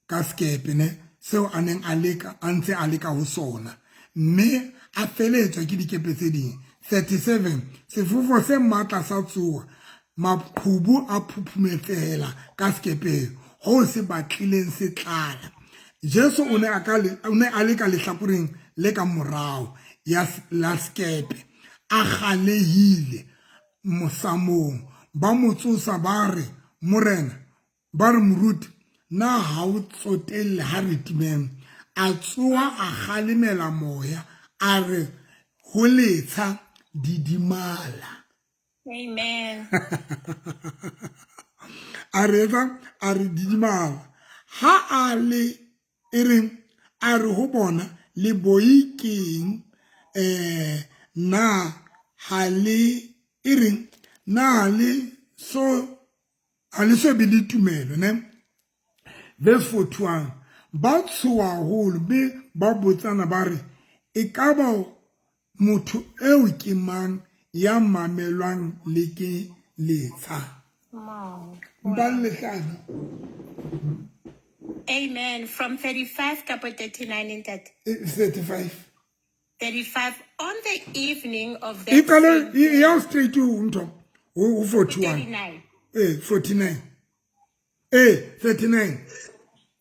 ka sekepe ne, seo a neng a leka, a ntse a leka ho sona. Mme a feletswa ke dikepe tse ding. 37 Sefofo se matla sa tsoha, maqhubu a phuphumetsehela ka sekepeng, hoo se batlileng se tlala. Jesu o ne a ka o ne a le ka lehlakoreng le ka morao ya la sekepe, a kgalehile mosamong. Ba mo tsosa ba re, Morena, ba re, Moruti, na ha o tsotelle ha re timela? A tsoha a kgalemela moya, a re ho letsha, didimala. Amen. A re etsa, a re didimala. Ha a le e reng, a re ho bona, le boi keng, na ha le e reng, na le so ha le so be le tumelo ne. Verse 41, ba tshoha haholo mme ba botsana ba re, ekaba motho eo ke mang ya mamelwang le ke letsha? Wow. Ba lehlano. Amen. From 35 kapa 39 ntate. 35. 35 on the evening of E that qale same day. ya straight ho ntho ho 41. 39. 49. 39.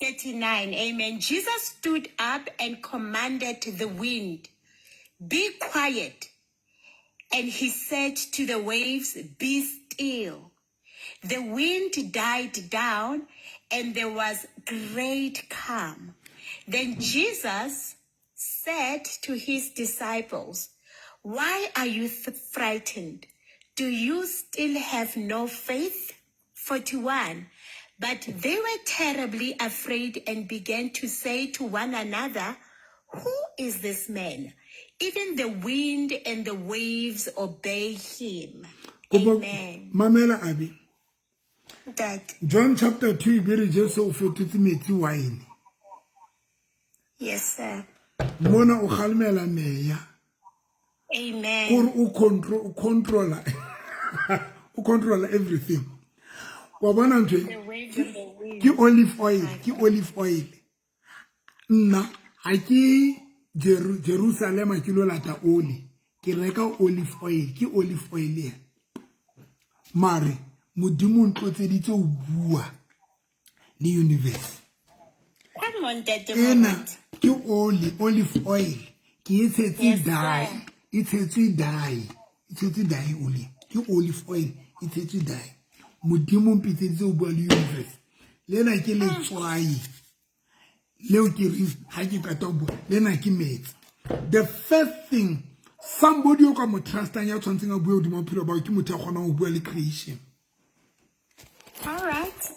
39. Amen. Jesus stood up and commanded the wind, "Be quiet." And he said to the waves, "Be still." The wind died down and there was great calm. Then Jesus said to his disciples, "Why are you frightened? Do you still have no faith?" 41. But they were terribly afraid and began to say to one another, "Who is this man? Even the wind and the waves obey him." Kopo Amen. mamela Abi. That, John chapter 2 be re Jesu o fetotse metsi wine. yes, sir. Mona o kgalemela meya. Amen. Kore o control, o controller. O controller everything. Wa bona ntho e? The waves and the wind. Ke olive oil, ke olive oil. Nna ha ke Jerusalema ke lo lata oli. Ke reka olive oil, ke olive oil e. Mare Modimo o ntlotseditse ho bua le universe. Come on, Ntate Ena Moruti. ke oli, olive oil. Ke e tshetse Yes, dye, sir. e tshetswe dye, e tshetswe dye oli. Ke olive oil, e tshetswe dye. Modimo o mpitseditse ho bua le universe. Lena ke letswai. Leo ke reng ha ke qeta ho bua, lena ke metsi. The first thing somebody o ka mo trustang ya tshwantseng a bue hodima bophelo ba hao ke motho ya kgonang ho bua le creation. All right.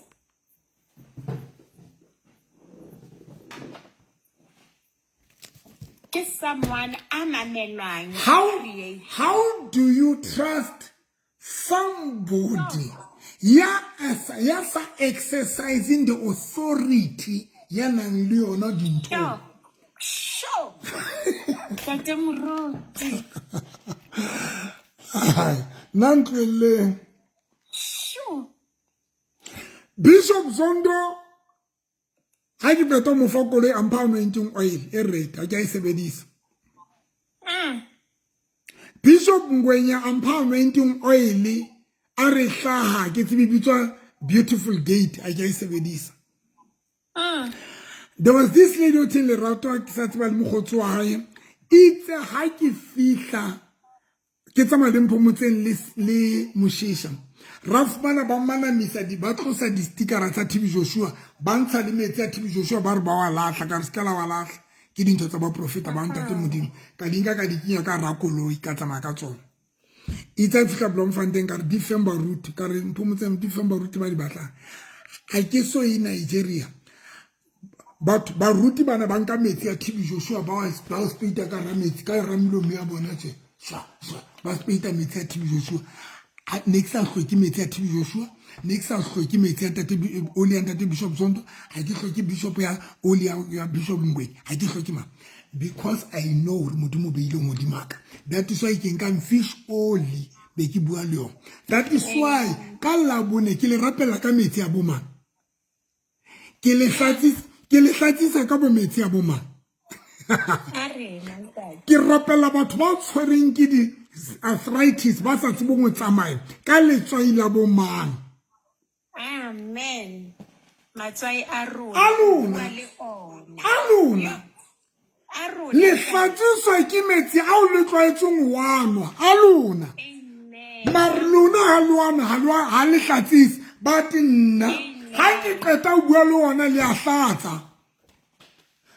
Ke someone a mamelwang. How Create. do you trust somebody ya ya sa exercising the authority ya nang le yona dinthong? Sure. Sure. Ntate Moruti. Ai, nna ntlohelleng. Sure. Bishop Zondo ha ke qeta ho mo fa koloi a mpha anointing oil e red, ha ke a e sebedisa. Bishop Ngwenya a mpha anointing oil a re hlaha ke tsebe bitswa Beautiful Gate, ha ke a e sebedisa. There was this lady o theng Lerato, ke sa tseba le mokgotsi wa hae. Itse ha ke fihla ke tsamaya le Mpho Motseng le Moshesha. Ra fumana ba manamisa di, ba tlosa di-stickera tsa TB Joshua, ba ntsha le metsi a TB Joshua, ba re ba wa lahla, ka re se ka la wa lahla. Ke dintho tsa baprofeta ba ntate Modimo. Ka di nka ka di kenya ka hara koloi ka tsamaya ka tsona. Itse a fihla Bloemfontein ka re di feng baruti, ka re Mphomotseng di feng baruti ba di batlang. Ha ke so ye Nigeria. Batho baruti bana ba nka metsi a TB Joshua ba ba speita ka hara metsi ka hara melomo ya bona tje. Shwa shwa ba speita metsi a TB Joshua. Ne ke sa hloke metsi a TB Joshua, ne ke sa hloke metsi a ntate oli ya ntate Bishop Zondo, ha ke hloke bishop ya oli ya Bishop Ngwenya, ha ke hloke mang. Because I know hore Modimo o beile hodima ka. That is why ke nkang fish oli be ke bua le yona. That is why ka Labone ke le rapella ka metsi a bomang. Ke le hlatsisa ka bo metsi a bomang. Ke rapella batho ba tshwereng ke di arthritis ba sa tsebeng ho tsamaya ka letswai la bomang. Amen. Matswai a rona. A lona. A lona. Le hlatsiswa ke metsi ao le tlwaetseng ho a nwa. A lona. Mare lona ha lo a nwa, ha le hlatsise. But nna ha ke qeta ho bua le ona le a hlatsa.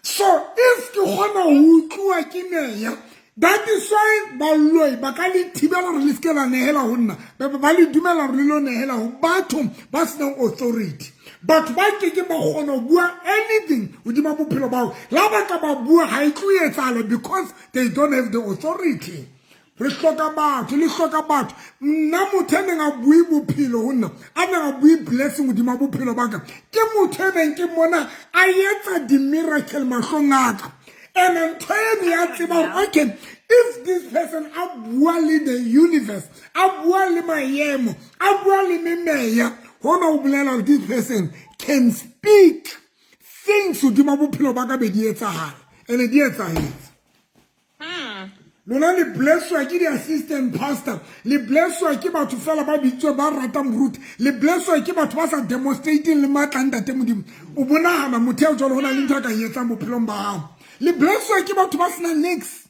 So if ke kgona ho utluwa ke meya, that is why baloi ba ka le thibela hore le seke la nehela ho nna. Ba le dumela hore le lo nehela ho batho ba senang authority. Batho ba keke ba kgona ho bua anything hodima bophelo ba hao. La ba ka ba bua ha e tlo etsahala because they don't have the authority. Re hloka batho, le hloka batho. Nna motho e neng a bue bophelo ho nna, a neng a bue blessing hodima bophelo ba ka, ke motho e neng ke mona a etsa di-miracle mahlong a ka. And ntho eno ya tseba hore okay, if this person a bua le the universe, a bua le maemo, a bua le memeya, hona o bolela hore this person can speak things hodima bophelo ba ka be di etsahala. And di etsahetse. Lona le blesswa ke di-assistant pastor, le blesswa ke batho fela ba bitswe ba ratang moruti, le blesswa ke batho ba sa demonstrating le matla ntate Modimo. O bonahana motho eo jwalo ho na le ntho a ka e etsang bophelong ba hao. Le blesswa ke batho ba senang niks.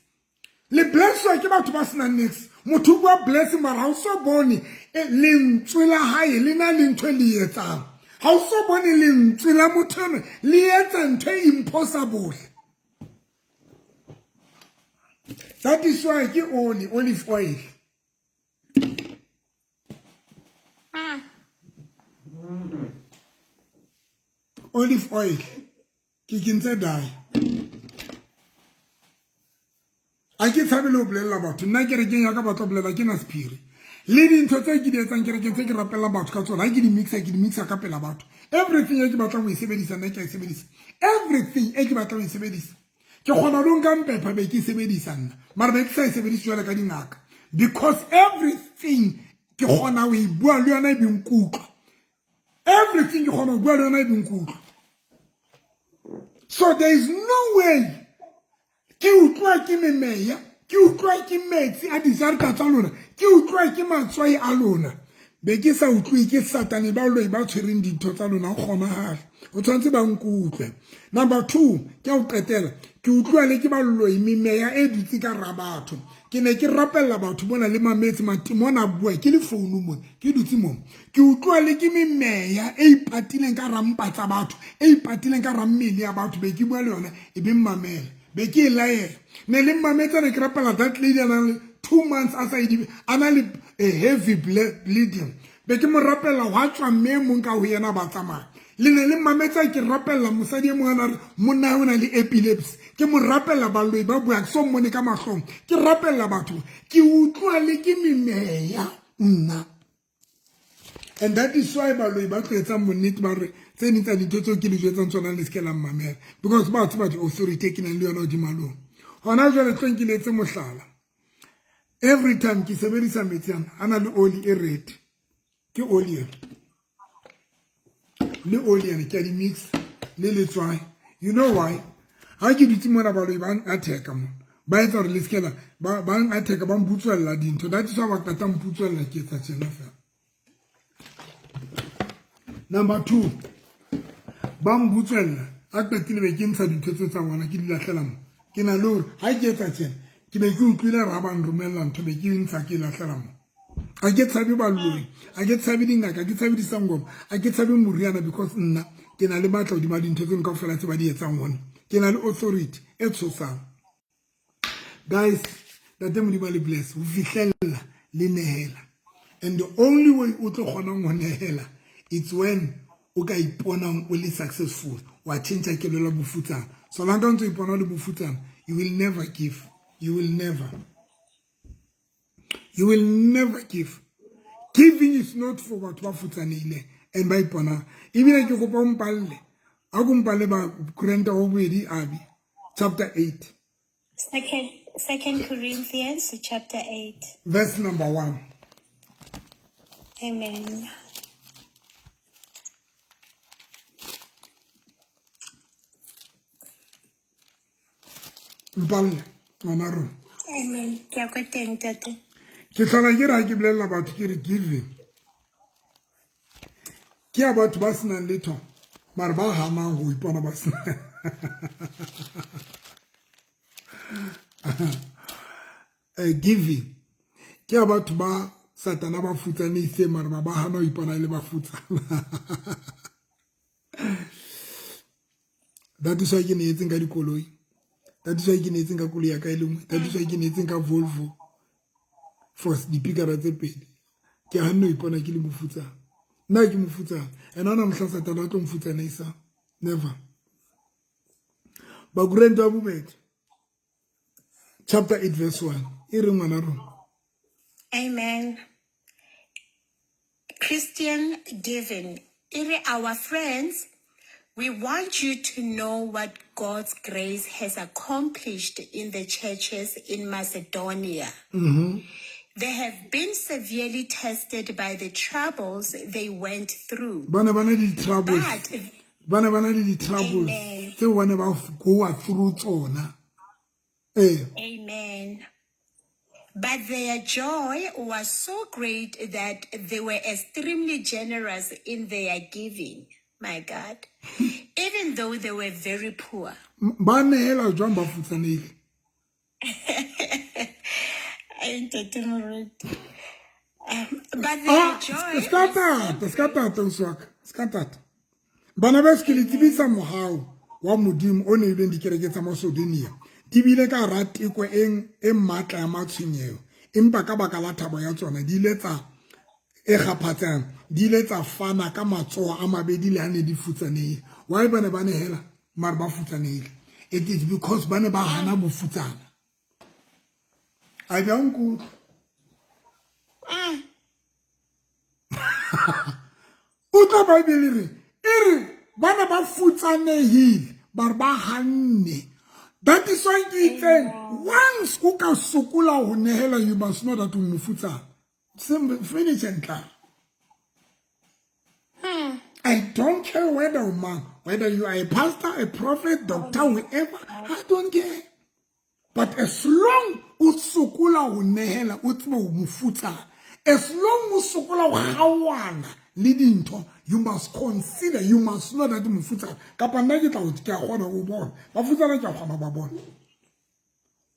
Le blesswa ke batho ba senang niks. Motho o bua blessing mara ha o so bone lentswe la hae le na le ntho e le etsang. Ha o so bone lentswe la motho enwa le etsa ntho e impossible. That is why ke oli, olive oil. Olive oil. Ke kentse dye. A ke tshabe le ho bolella batho. Nna kerekeng ya ka ba tlo bolela ke na sephiri. Le dintho tse ke di etsang kerekeng tse ke rapellang batho ka tsona, ha ke di mixa, ke di mixa ka pela batho. Everything e ke batlang ho e sebedisa, nna ke a e sebedisa. Everything e ke batlang ho e sebedisa. Ke kgona le ho nka mpepha be ke e sebedisa nna. Mara be ke sa e sebedise jwale ka dingaka. Because everything ke kgona ho e bua le yona e be nkutlwa. Everything ke kgona ho bua le yona e be nkutlwa. So there is no way ke utlwa ke memeya, ke utlwa ke metsi a dijarata tsa lona, ke utlwa ke matswai a lona. Be ke sa utlwe ke Satane ba loi ba tshwereng dintho tsa lona kgonahale. O tshwanetse ba nkutlwe. Number 2, ke a o qetela, ke utlwa le ke ba loi memeya e dutse ka ra batho. Ke ne ke rapella batho bona le mametse matimona bua ke le founu mona, ke dutse mo. Ke utlwa le ke memeya e ipatileng ka rampa tsa batho, e ipatileng ka rammele ya batho, be ke bua le yona e be mmamela. Be ke e laela. Ne le mmametse ne ke rapela that lady a nang le 2 months a sa e a na le a heavy bleeding. Be ke mo rapella hwa tswa mme mong ka ho yena ba tsamaya. Le ne le mmametse ke rapella mosadi e mong a na re monna o na le epilepsy. Ke mo rapella baloi ba bua ke so mmone ka mahlong. Ke rapella batho ke utlwa le ke memeya nna. And that is why baloi ba tlo etsang bonnete ba re tse ding tsa dintho tseo ke di jwetsang tsona le seke la mmamela. Because ba tseba di-authority ke nang le yona hodima lona. Hona jwale tlo nke le etse mohlala. Every time ke sebedisa metsi ana, a na le oli e red. Ke oli ena. Le oli ena ke a di mix le letswai. You know why? Ha ke dutse mona baloi ba attack-a mona. Ba etsa hore le seke la ba attack-a ba mputswella dintho. That is why ba qeta mputswella ke etsa tjena fela. Number 2, ba mbutswella a qetile be ke ntsha dintho tse tsa bona ke di lahlela mo. Ke na le hore ha ke etsa tjena ke be ke utlwile ra ba nromella ntho be ke ntsha ke lahlela mo. A ke tshabe baloi, a ke tshabe dingaka, a ke tshabe disangoma, a ke tshabe moriana because nna ke na le matla hodima dintho tseno kaofela tse ba di etsang hona. Ke na le authority e tshosang. Guys, Ntate Modimo a le bless. Ho fihlella le nehela. And the only way o tlo kgonang ho nehela it's when o ka iponang o le successful. Wa change kelello bofutsana. So long o ntso ipona o le bofutsana, you will never give. You will never. You will never give. Giving is not for batho ba futsanehileng and ba iponang. Ebile ke kopa o mpalle. A ko mpalle ba Korinthe wa bobedi abi chapter 8. Second Corinthians chapter 8. Verse number 1. Amen. Mpalle ngwana rona. Amen. Ke ya kwa teng tate. Ke tlhola ke re ke bolelela batho ke re giving ke ya batho ba senang letho mare ba hanang go ipona ba sena. Giving ke ya batho ba satana ba futsanehile mare ba ba hana ho ipona e le bafutsana. That is why ke neetseng ka dikoloi, that is why ke neetseng ka koloi ya ka e le nngwe, that is why ke neetseng ka Volvo for dipikara tse pedi. Ke hanne ho ipona ke le mofutsana. Nna ke mofutsana, and ha ona mohla satana a tlo mfutsaneisa. Never. Bakorinthe ba bobedi chapter 8 verse 1 e re ngwana rona. Amen. Christian giving. E re, our friends, we want you to know what God's grace has accomplished in the churches in Macedonia. They have been severely tested by the troubles they went through. Ba ne ba na le di-troubles. But Ba ne ba na le di-troubles Amen. tseo ba ne ba goa through tsona. Ee. Amen. But their joy was so great that they were extremely generous in their giving, my God, even though they were very poor. Ba nehela jwang ba futsanehile? Ai, Ntate Moruti. But their joy Ska was so tata, ska tata, ausi wa ka, ska tata. Bana ba se ke le tsebisa mohau wa Modimo o neilweng dikereke tsa Macedonia. Di bile ka hara teko e matla ya matshwenyeho, empa ka baka la thabo ya tsona di ile tsa e kgaphatsang, di ile tsa fana ka matsoho a mabedi le ha ne di futsanehile. Why ba ne ba nehela mare ba futsanehile? It is because ba ne ba hana bofutsana. A bja nkutlwa? Utlwa Bible re e re ba ne ba futsanehile ba re ba hanne. That is why ke itseng once o ka sokola ho nehela, you must know that o mofutsana. Finish and klaar. I don't care whether o mang, whether you are a pastor, a prophet, doctor, whoever, I don't care. But as long o sokola ho nehela, o tsebe o mofutsana. As long o sokola ho kgaohana le dintho, you must consider, you must know that mofutsana. Kapa nna ke tla o, ke a kgona ho bona. Bafutsana ke a kgona ho ba bona.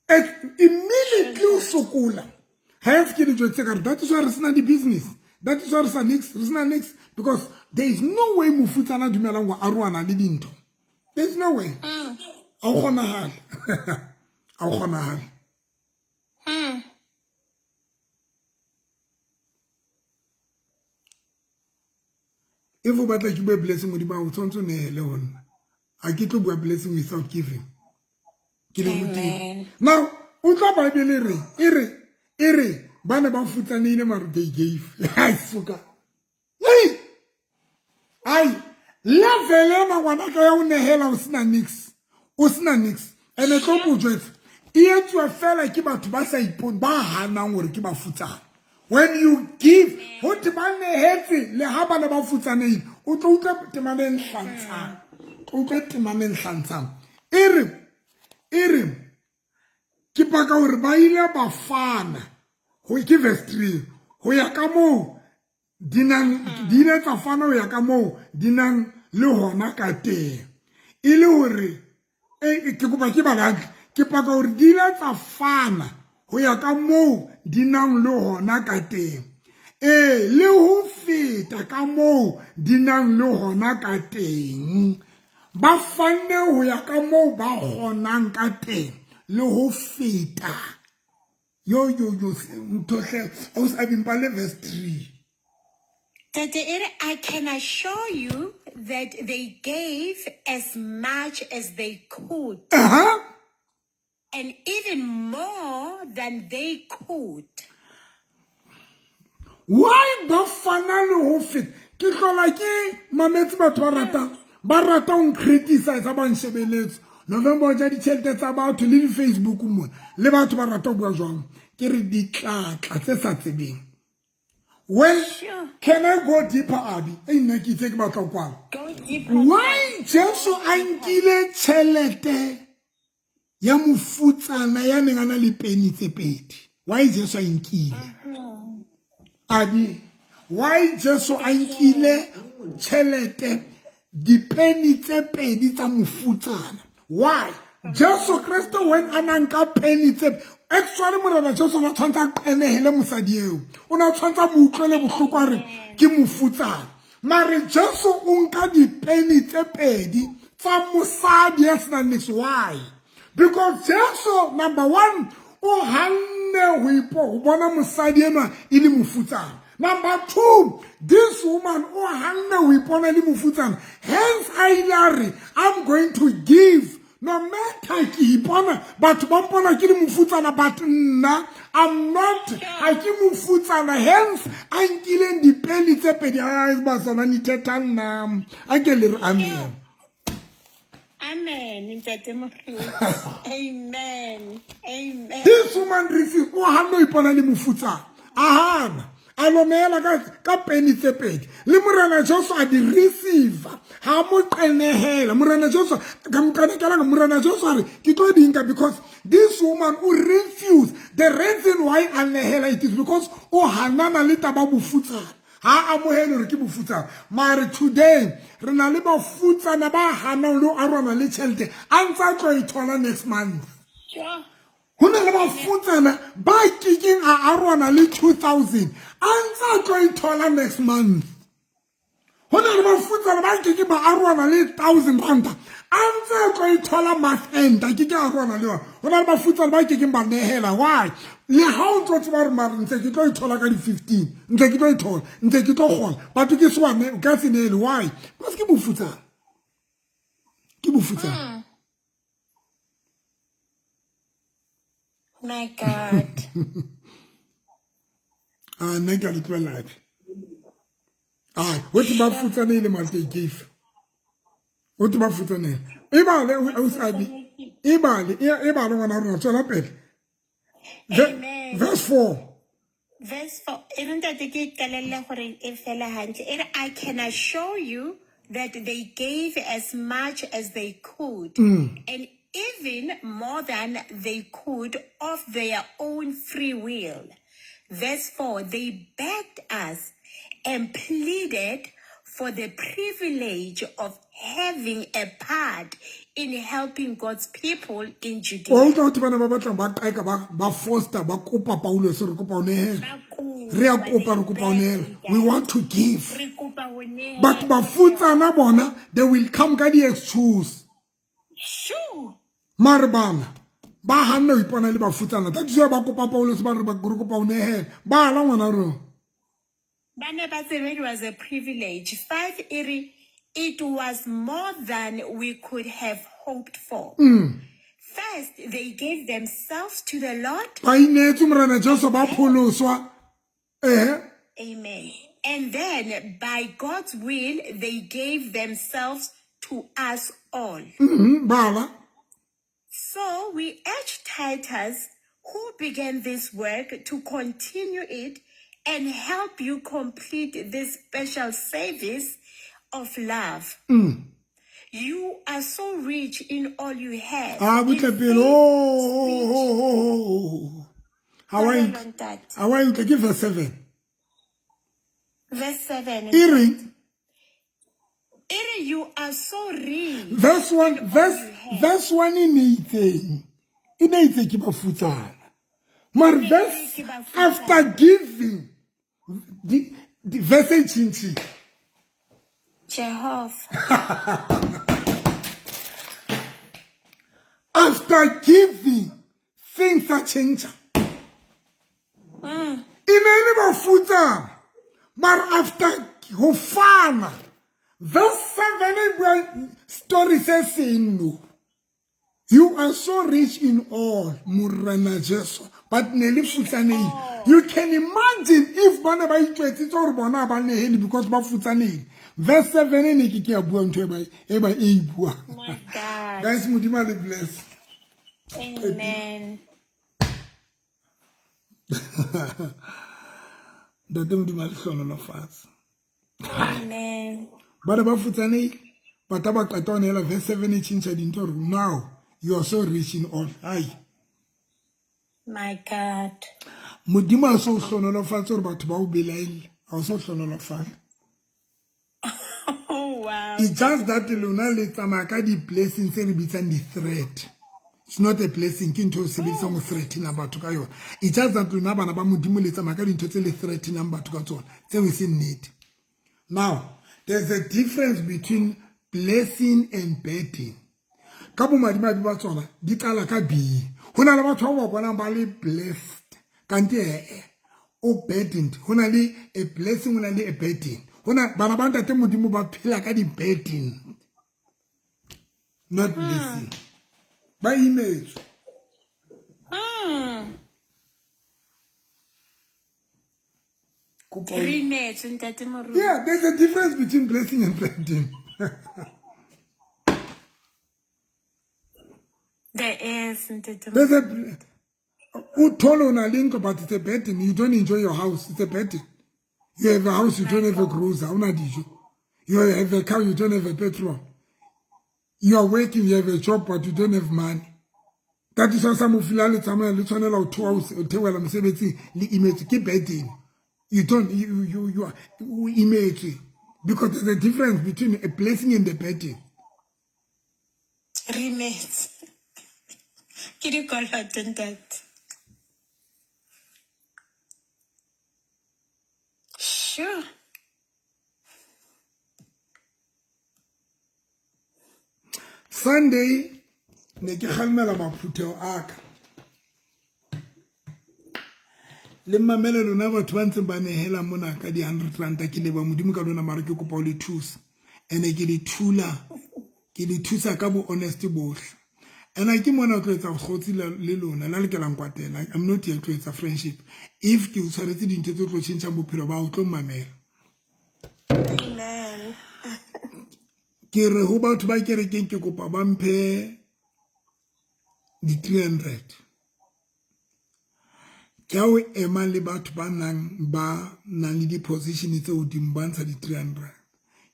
As immediately o sokola, hence ke le jwetse ka re, that is why re sena di-business. That is why re sa nix, re sena nix, because there is no way mofutsana a dumelang ho arohana le dintho. There is no way. Ha o kgonahale. Ha o kgonahale. If o batla ke bue blessing modimo o tshwanetse o nehele ho nna. Ha ke tlo bua blessing without giving. Ke le rutile. Now, utlwa Bible re, e re, e re, ba ne ba futsanehile mare they gave. Ai, suka. Hey! Ai, level ena ngwana ka ya o nehela o sena nix. O sena nix. Ene tlo mo jwetsa. E etsuwa fela ke batho ba sa ipone, ba hanang hore ke bafutsana. When you give, ho thwe ba nehetse le ha ba ne ba futsanehile, o tlo utlwa temana e nhlantshang. O utlwa temana e nhlantshang. E re, e re, ke paka hore ba ile ba fana, ho ke verse 3, ho ya ka moo di nang, di ile tsa fana ho ya ka moo di nang le hona ka teng. E le hore, ke kopa ke bala hantle, ke paka hore di ile tsa fana ho ya ka moo di nang le hona ka teng. Le ho feta ka moo di nang le hona ka teng. Ba fanne ho ya ka moo ba kgonang ka teng le ho feta. Yo yo yo ntho hle o sa bimpa le verse 3. Tate e re, I can assure you that they gave as much as they could. And even more than they could. Why ba fana le ho feta? Ke hlola ke mametse batho ba ratang ba rata ho criticize ba nshebeletse. November o ja ditjhelete tsa batho le di-Facebook mona le batho ba rata ho bua jwang. Ke re ditlatla tse sa tsebeng. Well, Sure. can I go deeper, Abi? E nna ke itse ke batla ho kwala. Go deeper. Why Jesu a nkile tjhelete ya mofutsana ya neng a na le peni tse pedi? Why Jesu a nkile? Abi, why Jesu a nkile tjhelete dipeni tse pedi tsa mofutsana? Why? Jesu Kreste when a na nka peni tse actually morena Jesu o tshwanetse a qenehele mosadi eo. O na tshwanetse a mo utlwele bohloko a re ke mofutsana. Mare Jesu o nka dipeni tse pedi tsa mosadi ya senang niks. Why? Because Jesu, number one, o hanne ho ipo ho bona mosadi enwa e le mofutsana. Number two, this woman o hanne ho ipona e le mofutsana. Hence a ile a re, I'm going to give. No matter ke ipona, batho ba mpona ke le mofutsana, but nna, I'm not, ha ke mofutsana. Hence, a nkileng dipeni tse pedi. Ai, bazalwane, ithethang nna. A ke le re amen. Amen, Ntate Moruti. Amen. Amen. This woman refused. O hanne ho ipona le mofutsana. A hana. A lo neela ka peni tse pedi. Le morena Jesu a di receive. Ha mo qenehela. Morena Jesu, ka mo qenehela ka morena Jesu a re, ke tlo di nka because this woman o refuse. The reason why a nehela it is because o hanana le taba bofutsana. Ha amohele hore ke bofutsana. Mare today re na le bafutsana ba hanang le ho arwana le tjhelete a ntse a tlo e thola next month. Sure. Ho na le bafutsana ba kekeng a arwana le 2000 a ntse a tlo e thola next month. Ho na le bafutsana ba kekeng ba arwana le 1000 ranta a ntse a tlo e thola month end, a keke a arwana le yona. Ho na le bafutsana ba kekeng ba nehela. Why? Le ha o ntso tseba hore mare ntse ke tlo e thola ka di-15, ntse ke tlo e thola, ntse ke tlo kgola, batho ke swane, o ka se nehele. Why? Because ke bofutsana. Ke bofutsana. My God. Ah, nna ke a le tlohella hape. Ah, ho thwe ba futsanehile mare ke gave. Ho thwe ba futsanehile. E bale, o sabi. E bale, e bale ngwana rona, tswela pele. Amen. Verse 4. Verse 4. E re ntate ke qalelle hore e fele hantle. E re, I can assure you that they gave as much as they could. And even more than they could of their own free will. Verse 4, they begged us and pleaded for the privilege of having a part in helping God's people in Judea. Wa utlwa ho bana ba batlang ba qeka ba foster ba kopa Paulus re kopa o nehela. Ba kopa, Re a kopa, re kopa o nehela. We want to give. Re kopa ho nehela. But bafutsana bona, they will come ka di-excuse. Sure. Mare bana ba hanne ho ipona le bafutsana. That is why ba kopa Paulus ba re ba re kopa o nehela. Ba ala ngwana rona. Ba ne ba tsebe it was a privilege. 5 e re, it was more than we could have hoped for. First, they gave themselves to the Lord. Ba inehetse Morena Jesu ba pholoswa. Amen. And then, by God's will, they gave themselves to us all. Bala. So we urge Titus, who began this work, to continue it and help you complete this special service of love. You are so rich in all you have. Ah, In butle pele. faith, Oh, speech. oh, oh, oh, oh. How are you? Hold on, Tat. How are you? Give verse 7. Verse 7. Iri. Iri, you are so rich. Verse 1, in all verse, you have. verse 1 in 18. In 18, ke bafutsana. Mar In verse eighteen, ke bafutsana. after giving, the verse 18. Jehovah. After giving, things are changing. E ne e le bafutsana, mara after ho fana, verse 7 e bua story se seng no. You are so rich in all, Morena Jesu, but ne le futsanehile. You can imagine if ba ne ba itjwetsitse hore bona ba nehele because ba futsanehile. Verse 7 e ne ke ke ya bua ntho e ba e buang. My God. Guys, Modimo a le bless. Amen. Ntate Modimo a le hlohonolofatse. Amen. Ba ne ba futsanehile, but ha ba qeta ho nehela verse 7 e tjhentjha dintho hore now you are so rich in all. Ai. My God. Modimo a so hlohonolofatse hore batho ba o belaelle, ha o so hlohonolofala. Oh, wow. It's just that lona le tsamaya ka di-blessing tse re bitsang di-threat. It's not a blessing, ke ntho e sebedisang ho threatenang batho ka yona. It's just that lona bana ba Modimo le tsamaya ka dintho tse le threatenang batho ka tsona, tseo e seng nnete. Now, there's a difference between blessing and burden. Ka bomadimabe ba tsona di qala ka B. Ho na le batho ba ba bonang ba le blessed, kante o burdened. Ho na le a blessing, ho na le a burden. Ho na bana ba ntate Modimo ba phela ka di-burden, not blessing. Ba imetswe. Re imetswe, ntate Moruti. Yeah, there's a difference between blessing and burden. There is, ntate There's a, o thole o na le ntlo, but it's a burden. You don't enjoy your house. It's a burden. You have a house, you don't have a grocer. Ha o na dijo. You have a car, you don't have a petrol. You are working, you have a job, but you don't have money. That is why some of you le tsamaya le tshwanela ho theoha, ho theohela mosebetsing le imetswe ke burden. You don't, you, you, you are, o imetswe. Because there's a difference between a blessing and a burden. Re imetswe. Ke dikoloto, ntate. Sure. Sunday ne ke kgalemela maphutheo a ka. Le mamele lona batho ba ntseng ba nehela mona ka di hundred ranta, ke leba Modimo ka lona, mara ke kopa ho le thusa. Ene ke le thula, ke le thusa ka bo honesty bohle. Ene ke mona o tlo etsa bokgotsi le lona, la lokela nkwatela. I'm not here to etsa friendship. If ke o tshwaretse dintho tse tlo tjhentjha bophelo ba hao, o tlo mmamela. Amen. Ke re ho batho ba kerekeng ke kopa ba mphe di 300. Ke ha o ema le batho ba nang le di-position tse hodimo ba ntsha di 300.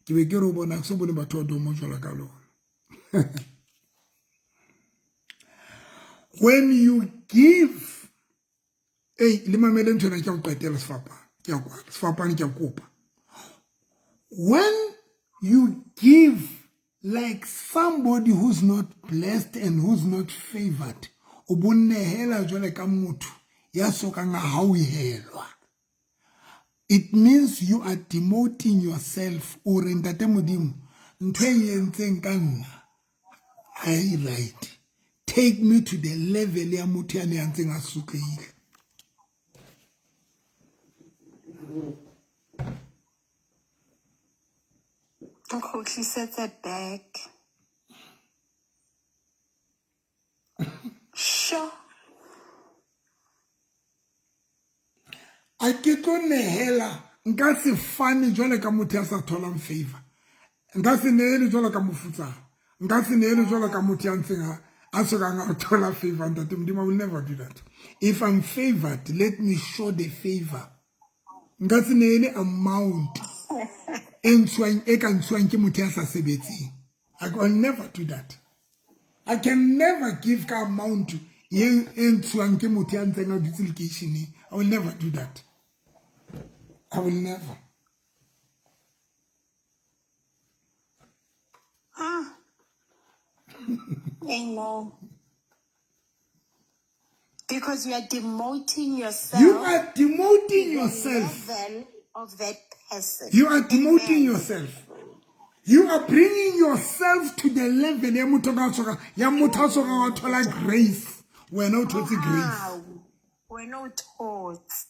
Ke be ke re ho bona, ha ke so bone batho ba domo jwalo ka lona. When you give, hey, le mamele ntho ena ke a o qetela sefapano, ke a kwala, sefapano ke a kopa. When you give like somebody who's not blessed and who's not favored, o bo nehela jwale ka motho ya sokang a hauhelwa. It means you are demoting yourself. O re ntate Modimo, ntho e entseng ka nna ha e right. Take me to the level ya motho ya ne a ntseng a sotlehile. O kgutlisetse back. Sure. A ke tlo nehela, nka se fane jwale ka motho ya sa tholang favor. Nka se nehele jwalo ka mofutsana. Nka se nehele jwalo ka motho ya ntseng a sokang a thola favor. Ntate Modimo, I will never do that. If I'm favored, let me show the favor. Nka se nehele amount e ntshuwang, e ka ntshuwang ke motho ya sa sebetseng. I can never do that. I can never give ka amount e ntshuwang ke motho ya ntseng a dutse lekeisheneng. I will never do that. I will never. Amen. Because you are demoting yourself. You are demoting to the yourself. level of that person. You are demoting Amen. yourself. You are bringing yourself to the level ya motho ka tshoga ya motho a tshoga wa thola grace. Wena o thotse grace. Wena o thotse.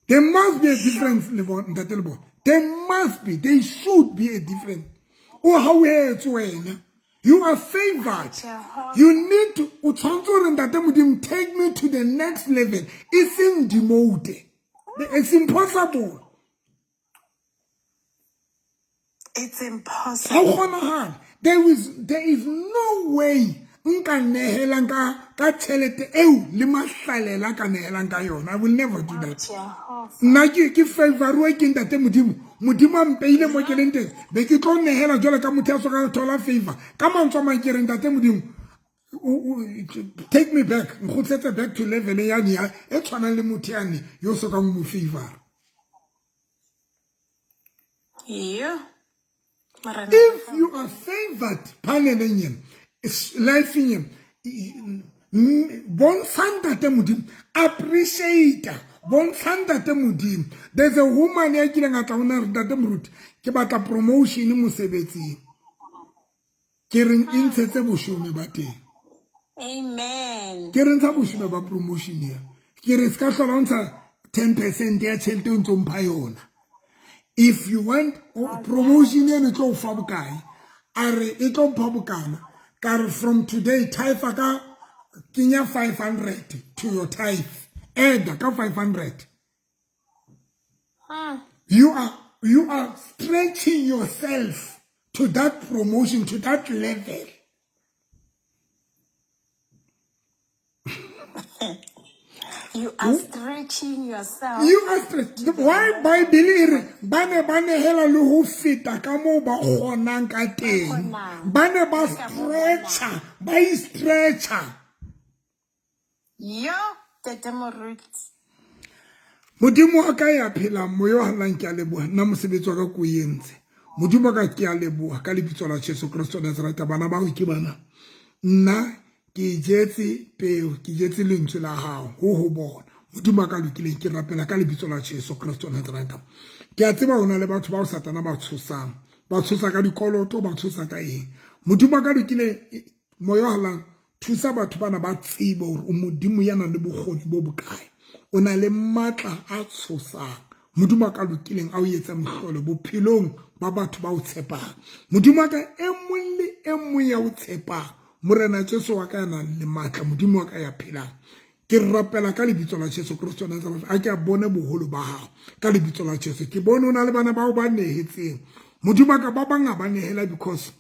There must be a difference, Ntate Lebona. There must be, there should be a difference. O hauhetswe wena. You are favored. You need to, o tshwanetse gore Ntate Modimo, take me to the next level. E seng demote. It's impossible. It's impossible. Ha kgonagale. There is no way nka nehelang ka tšhelete eo le mahlalela ka nehelang ka yona. I will never do that. Nna ke favorwe ke Ntate Modimo. Modimo a mpeile mo ke leng teng, be ke tlo nehela jwale ka motho ya soka thola favor. Ka mantswe a mang ke re, Ntate Modimo, take me back, nkgutletse back to level yane ya e tshwanang le motho yane yo sokang mo favor. Yeah. If you are favored, phaneleng ena, lifeng ena, bontsha Ntate Modimo, appreciate, bontsha Ntate Modimo. There's a woman ya kileng a tla ho nna, re, "Ntate Moruti, ke batla promotion mosebetsing." Ke reng e ntshetse boshome ba teng. Amen. Ke re ntsha boshome ba promotion ya. Ke re se ka hlola o ntsha 10% ya tjhelete o ntso mpha yona. If you want promotion eno, e tlo o fa bokae? A re e tlo mpha bokana. Ka re from today, tithe ka kenya 500 to your tithe, add ka 500. You are stretching yourself to that promotion, to that level. You are stretching yourself. You are stretch. Why Bible e re ba ne ba nehela le ho feta ka moo ba kgonang ka teng? Ba ne ba stretcha, ba i-stretcha. Yo, Tete Moruti. Modimo wa ka ya phelang, moya o hallang, ke a leboha. Nna mosebetsi wa ka ko entse. Modimo wa ka, ke a leboha ka lebitso la Jesu Kristo Nazareta. Bana bao ke bana, nna ke jetse peo, ke jetse lentswe la hao ho bona. Modimo wa ka lokileng, ke rapela ka lebitso la Jesu Kristo Nazareta. Ke a tseba ho na le batho bao Satana ba tshosang, ba tshosa ka dikoloto, ba tshosa ka eng. Modimo wa ka lokileng, moya o hallang, thusa batho bana ba tsebe hore o Modimo ya nang le bokgoni bo bokae, o na le matla a tshosang. Modimo a ka lokileng, a o etsa mohlolo bophelong ba batho ba o tshepang. Modimo wa ka, e mong le e mong ya o tshepang, Morena Jesu wa ka ya nang le matla, Modimo wa ka ya phelang, ke rapela ka lebitso la Jesu Kristo Nazareth, a ke a bone boholo ba hao ka lebitso la Jesu. Ke bone o na le bana bao ba nehetseng. Modimo wa ka, ba bang a ba nehela because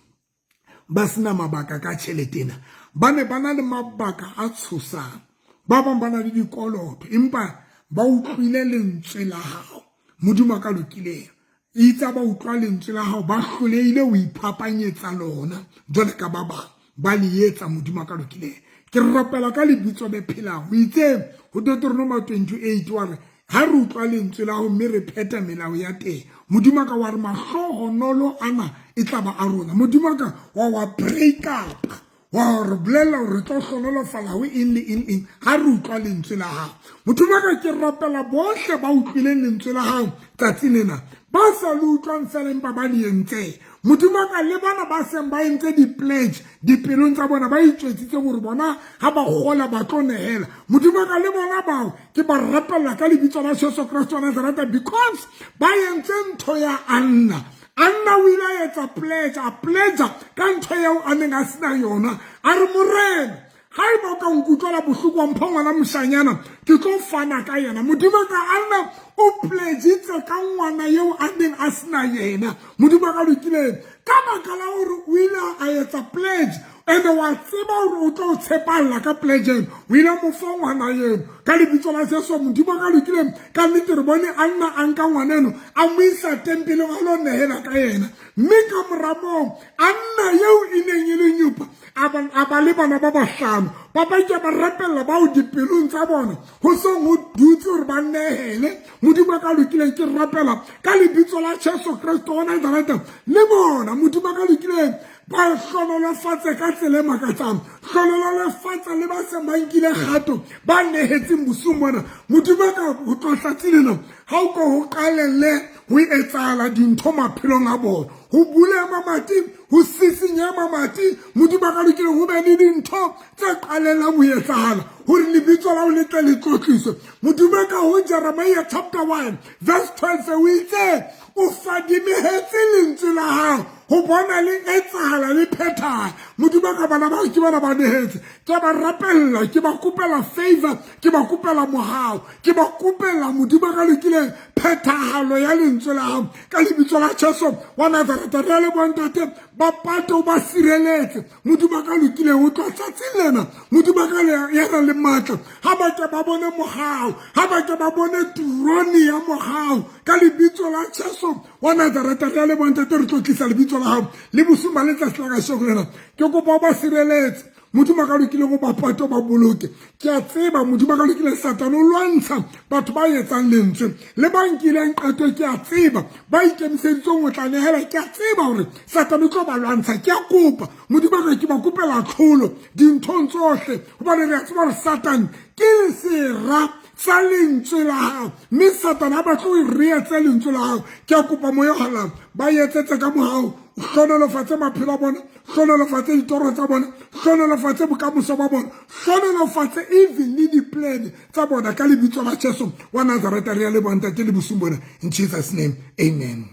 ba sena mabaka ka tjhelete ena. Ba ne ba na le mabaka a tshosang. Ba bang ba na le dikoloto, empa ba utlwile lentswe la hao. Modimo a ka lokileng, itse ba utlwa lentswe la hao, ba hlolehile ho iphapanyetsa lona jwale ka ba bang ba le etsa. Modimo a ka lokileng, ke rapela ka lebitso le phelang. O itse ho Deuteronoma 28, wa re ha re utlwa lentswe la hao mme re phetha melao ya teng, Modimo a ka, wa re mahlohonolo ana e tla ba a rona. Modimo a ka, wa break up, wa re bolella hore re tlo hlonolofala ho eng le eng eng ha re utlwa lentswe la hao. Motho ba ka, ke rapela bohle ba utlwileng lentswe la hao tsatsi lena, ba sa le utlwang fela empa ba le entseng. Modimo wa ka, le bana ba seng ba entse di-pledge dipelong tsa bona, ba itswetsitse gore bona ha ba gola ba tlo nehela. Modimo wa ka, le bona bao ke ba rapella ka lebitso la Jesu Kristo wa Nazareta, because ba entse ntho ya Anna. Anna o ile a etsa pledge, a pledge ka ntho eo a neng a sena yona. A re, "Morena, ha eba o ka nkutlwela bohloko, wa mpha ngwana moshanyana, ke tlo fana ka yena." Modimo ka, Anna o pledgitse ka ngwana eo a neng a sena yena. Modimo ka lokileng, ka baka la hore o ile a etsa pledge and wa tseba hore o tlo tshepalla ka pledge eno, o ile mo fa ngwana eno ka lebitso la Jesu. Modimo ka lokileng, ka nnete re bone Anna a nka ngwana eno, a mo isa tempeleng, a lo nehela ka yena, mme ka mora moo Anna eo e neng e le nyupa a ba le bana ba bahlano. Ba ba ke ba rapella bao dipelong tsa bona ho seng ho dutse hore ba nehele. Modimo ka lokileng, ke rapela ka lebitso la Jesu Kristo wa Nazareta, le bona, Modimo ka lokileng, ba hlonolofatse ka tsela e makatsang. Hlonolofatsa le ba seng ba nkile kgato, ba nehetseng bosiung bona. Modimo ka ho tloha tsatsi lena, ha o ko ho qalelle ho etsahala dintho maphelong a bona. Ho bulehe mamati, ho sisinyehe mamati. Modimo a ka lokileng ho be le dintho tse qalellang ho etsahala hore lebitso la hao le tle le tlotliswe. Modimo ka ho Jeremiah chapter 1 verse 12 o itse o fadimehetse lentswe la hao ho bona le etsahala le phethahala. Modimo ka bana bao ke bana ba nehetse, ke ba rapella, ke ba kopela favor, ke ba kopela mohau, ke ba kopela Modimo ka lokileng phethahalo ya lentswe la hao ka lebitso la Jesu wa Nazareta. Re a leboha ntate, ba pate o ba sireletse. Modimo ka lokileng o tloha tsatsing lena, Modimo ka ya nang le matla, ha ba ke ba bone mohau, ha ba ke ba bone terone ya mohau ka lebitso la Jesu wa Nazareta. Re a leboha ntate, re tlotlisa lebitso la hao le bosung ba letsatsi la kasheko lena. Ke kopa o ba sireletse Modimo a ka lokileng o ba pate o ba boloke. Ke a tseba Modimo a ka lokileng Satane o lwantsha batho ba etsang lentswe le ba nkileng qeto. Ke a tseba ba ikemiseditseng ho tla nehela. Ke a tseba hore Satane o tlo ba lwantsha. Ke a kopa Modimo a ka ke ba kopela tlholo dinthong tsohle, hobane re a tseba hore Satane ke sera sa lentswe la hao, mme Satane ha batle ho re etse lentswe la hao. Ke a kopa moya o halala ba etsetse ka mohau, o hlohonolofatse maphelo a bona, hlohonolofatse ditoro tsa bona, hlohonolofatse bokamoso ba bona, hlohonolofatse even le di-plan tsa bona ka lebitso la Jesu wa Nazareta. Re a leboha ntate le bosung bona, in Jesus name, amen.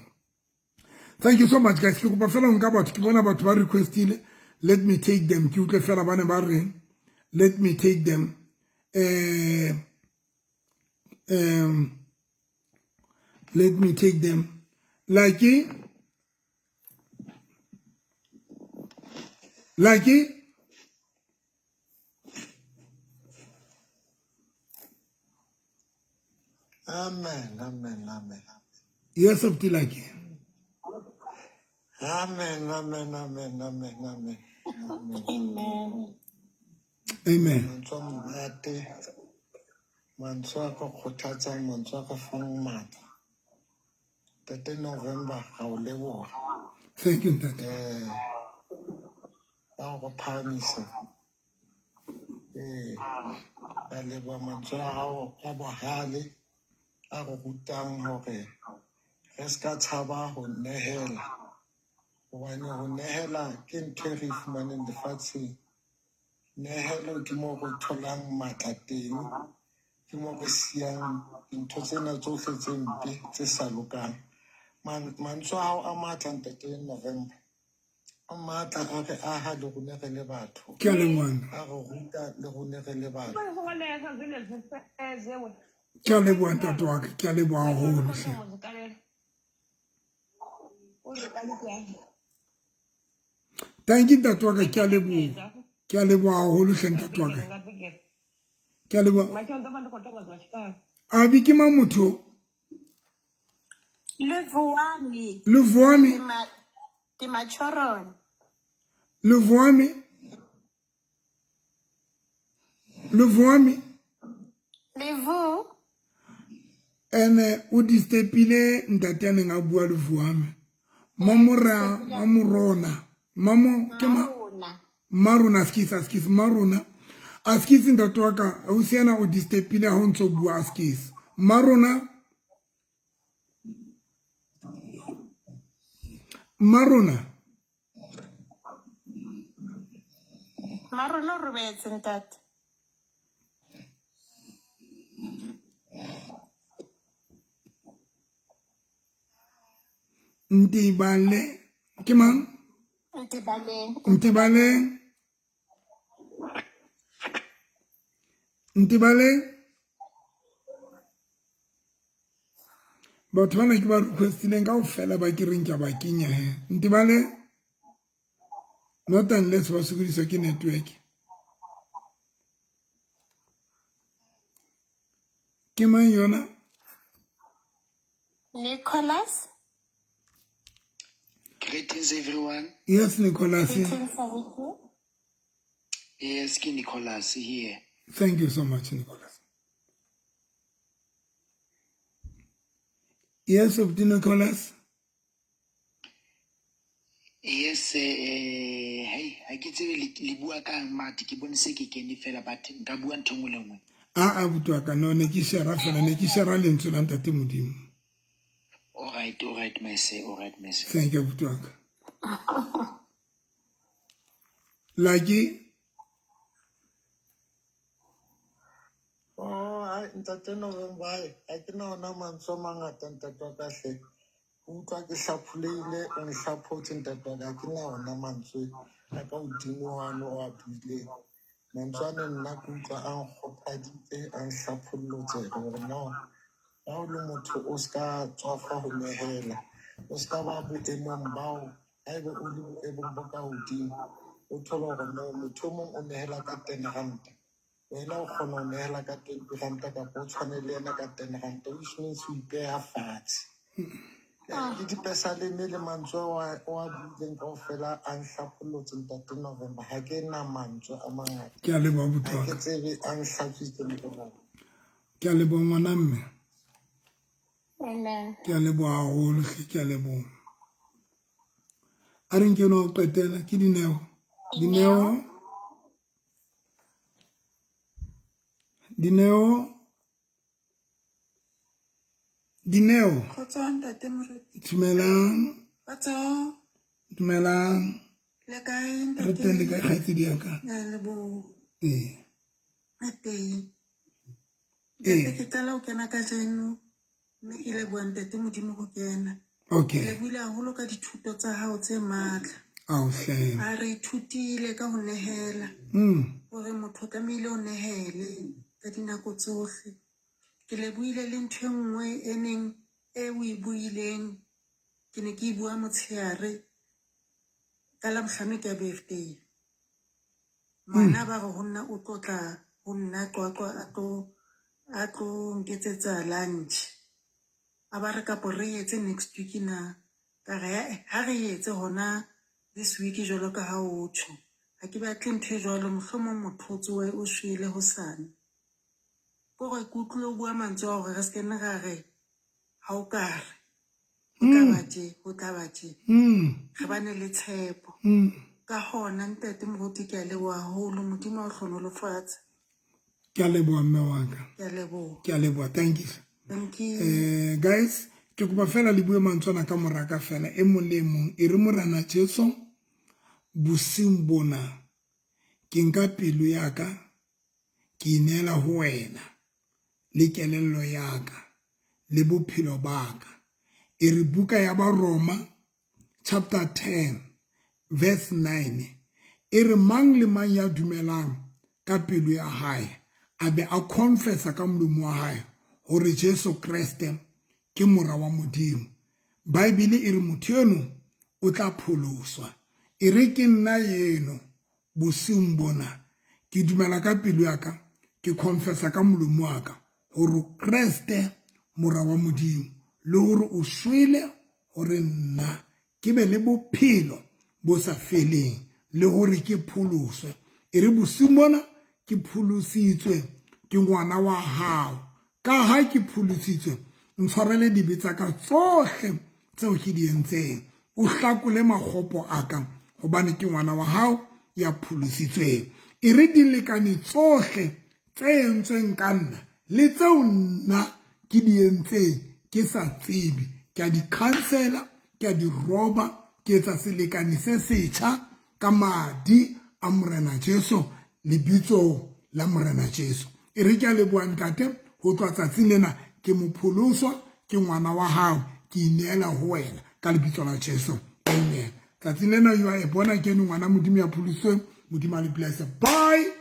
Thank you so much guys. Ke kopa fela nka batho, ke bona batho ba requestile, let me take them. Ke utlwe fela ba ne ba reng, let me take them. Let me take them. Like Amen, amen, amen. Yes, Abdullah. Amen, amen, amen, amen, amen. Amen. Amen. Mantswe a monate, mantswe a go kgothatsang, mantswe a go fang matla. Tate November, ga o leboga. Thank you, Ntate. Ba go phahamisa. Ra leboha mantswe a gago a bohale a go rutang hore re se ka tshaba ho nehela, hobane ho nehela ke ntho e re e fumaneng lefatsheng. Nehelo ke moo re tholang matla teng, ke moo re siyang dintho tsena tsohle tse mpe tse sa lokang. Mantswe a hao a matla Ntate November, a matla a re aha le rona re le batho, Ke a leboha. a re ruta le rona re le batho. Ke a leboha ntate wa ka, ke a leboha haholo hle. Thank you ntate wa ka, ke a leboha. Ke a leboha haholo hle ntate wa ka. Ke a leboha. Abi ke mang motho? Levuami. Levuami. Timachoron. Levuami. Levuami. Levu. Ene o disturbile ntate a neng a bua Levuami. Mamora, mamorona. Mamo ke ma Marona askis askis marona. Askis ntate wa ka, o siana o disturbile ha o ntso bua askis. Marona. Marona. Marona o robetse ntate. Ntibale ke mang? Ntibaleng. Ntibaleng. Ntibaleng. Batho bana ke ba requestileng kaofela ba ke reng ke a ba kenya he. Ntibaleng. Not unless ba sokodiswa ke network. Ke mang yona? Nicholas. Greetings, everyone. Yes, Nicholas. Greetings, Sariki. Yes, ke Nicholas here. Thank you so much, Nicholas. Yes, of Nicholas. Yes, hey, ha ke tsebe le bua kang mate, ke bone se ke kene fela, but nka bua ntho nngwe le nngwe. A a butwa ka no ne ke share fela, ne ke share lentswe la Ntate Modimo. All right, all right, my sir, all right, my sir. Thank you abuti wa ka. Lucky. Oh, ai, ntate November, ai, ha ke na ona mantswe a mangata ntate wa ka hle. Ke utlwa ke hlapholeile, o nhlaphotse ntate wa ka. Ha ke na ona mantswe a ka hodimo ho ano o a buileng. Mantswe ane nna ke utlwa a nkgothaditse, a nhlaphollotse hore no, ha o le motho o ska tswafa ho nehela. O ska ba boemong bao, haeba o le boemong bo ka hodimo, o thole hore no, motho o mong o nehela ka 10 ranta. Wena o kgona ho nehela ka 20 ranta kapa o tshwane le yena ka 10 ranta, which means o ipeha fatshe. Ke dipesaleme le mantswe o a buileng kaofela a nhlaphollotse ntate November. Ha ke na mantswe a mangata. Ke a leboha abuti Ha wa ke ka. tsebe a nhlatswitse le Ke a leboha ngwana mme. Amen. Ke a leboha haholo hle, ke a leboha. A re nke no qetela ke Dineo. Dineo. Dineo. Dineo. Kgotso ntate Moruti. Dumelang. Kgotso. Dumelang. Le kae Re ntate? teng le kae kgaitsedi ya ka? Ya leboha. Ee. Re teng. Ee. Ntate ke qala ho kena kajeno mme ke leboha ntate Modimo ho kena. Okay. Ke lebohile haholo ka dithuto tsa hao tse matla. Ao hle. A re ithutile ka ho nehela. Hore motho o tlamehile o nehele ka dinako tsohle. Ke lebohile le ntho e nngwe e neng e o e buileng, ke ne ke e bua motshehare ka Labohlano ke ya birthday. Ngwana ba re ho nna o tlo tla ho nna Qwaqwa a tlo nketsetsa lunch. A ba re kapo re etse next week na. Ka re ae ha re etse hona this week jwalo ka ha o tjho. Ha ke batle ntho e jwalo mohlomong motho o tsohe o shwele hosane. Kore ke utlwile o bua mantswe a hore re se ke nne ra re ha o ka re ho tla ba tje, ho tla ba tje. Re bane le tshepo. Ka hona ntate Moruti ke a leboha haholo. Modimo a o hlohonolofatse. Ke a leboha mme wa ka. Ke a leboha. Ke a leboha. Thank you. Thank you. Guys, ke kopa fela le bue mantswe ana ka mora ka fela e mong le e mong. E re Morena Jesu bosiung bona ke nka pelo ya ka ke ineela ho wena le kelello ya ka le bophelo ba ka. E re buka ya Baroma chapter 10 verse 9 e re mang le mang ya dumelang ka pelo ya hae a be a confessa ka molomo wa hae hore Jesu Kreste ke mora wa Modimo. Bible e re motho eno o tla pholoswa. E re ke nna eno bosiung bona ke dumela ka pelo ya ka ke confessa ka molomo wa ka hore Kreste mora wa Modimo le hore o shwele hore nna ke be le bophelo bo sa feleng le hore ke pholoswe. E re bosiung bona ke pholositswe ke ngwana wa hao. Ka ha ke pholositswe, ntshwarele dibe tsa ka tsohle tseo ke di entseng. O hlakole makgopo a ka hobane ke ngwana wa hao ya pholositsweng. E re dilekane tsohle tse entsweng ka nna le tseo nna ke di entseng ke sa tsebe, ke a di cancela, ke a di roba, ke etsa selekane se setjha ka madi a Morena Jesu, lebitsong la Morena Jesu. E re ke a leboha ntate ho tloha tsatsing lena ke mopholoswa, ke ngwana wa hao, ke ineela ho wena ka lebitso la Jesu. Amen. Tsatsing lena you are a born again ngwana Modimo ya pholositsweng. Modimo a le bless. Bye.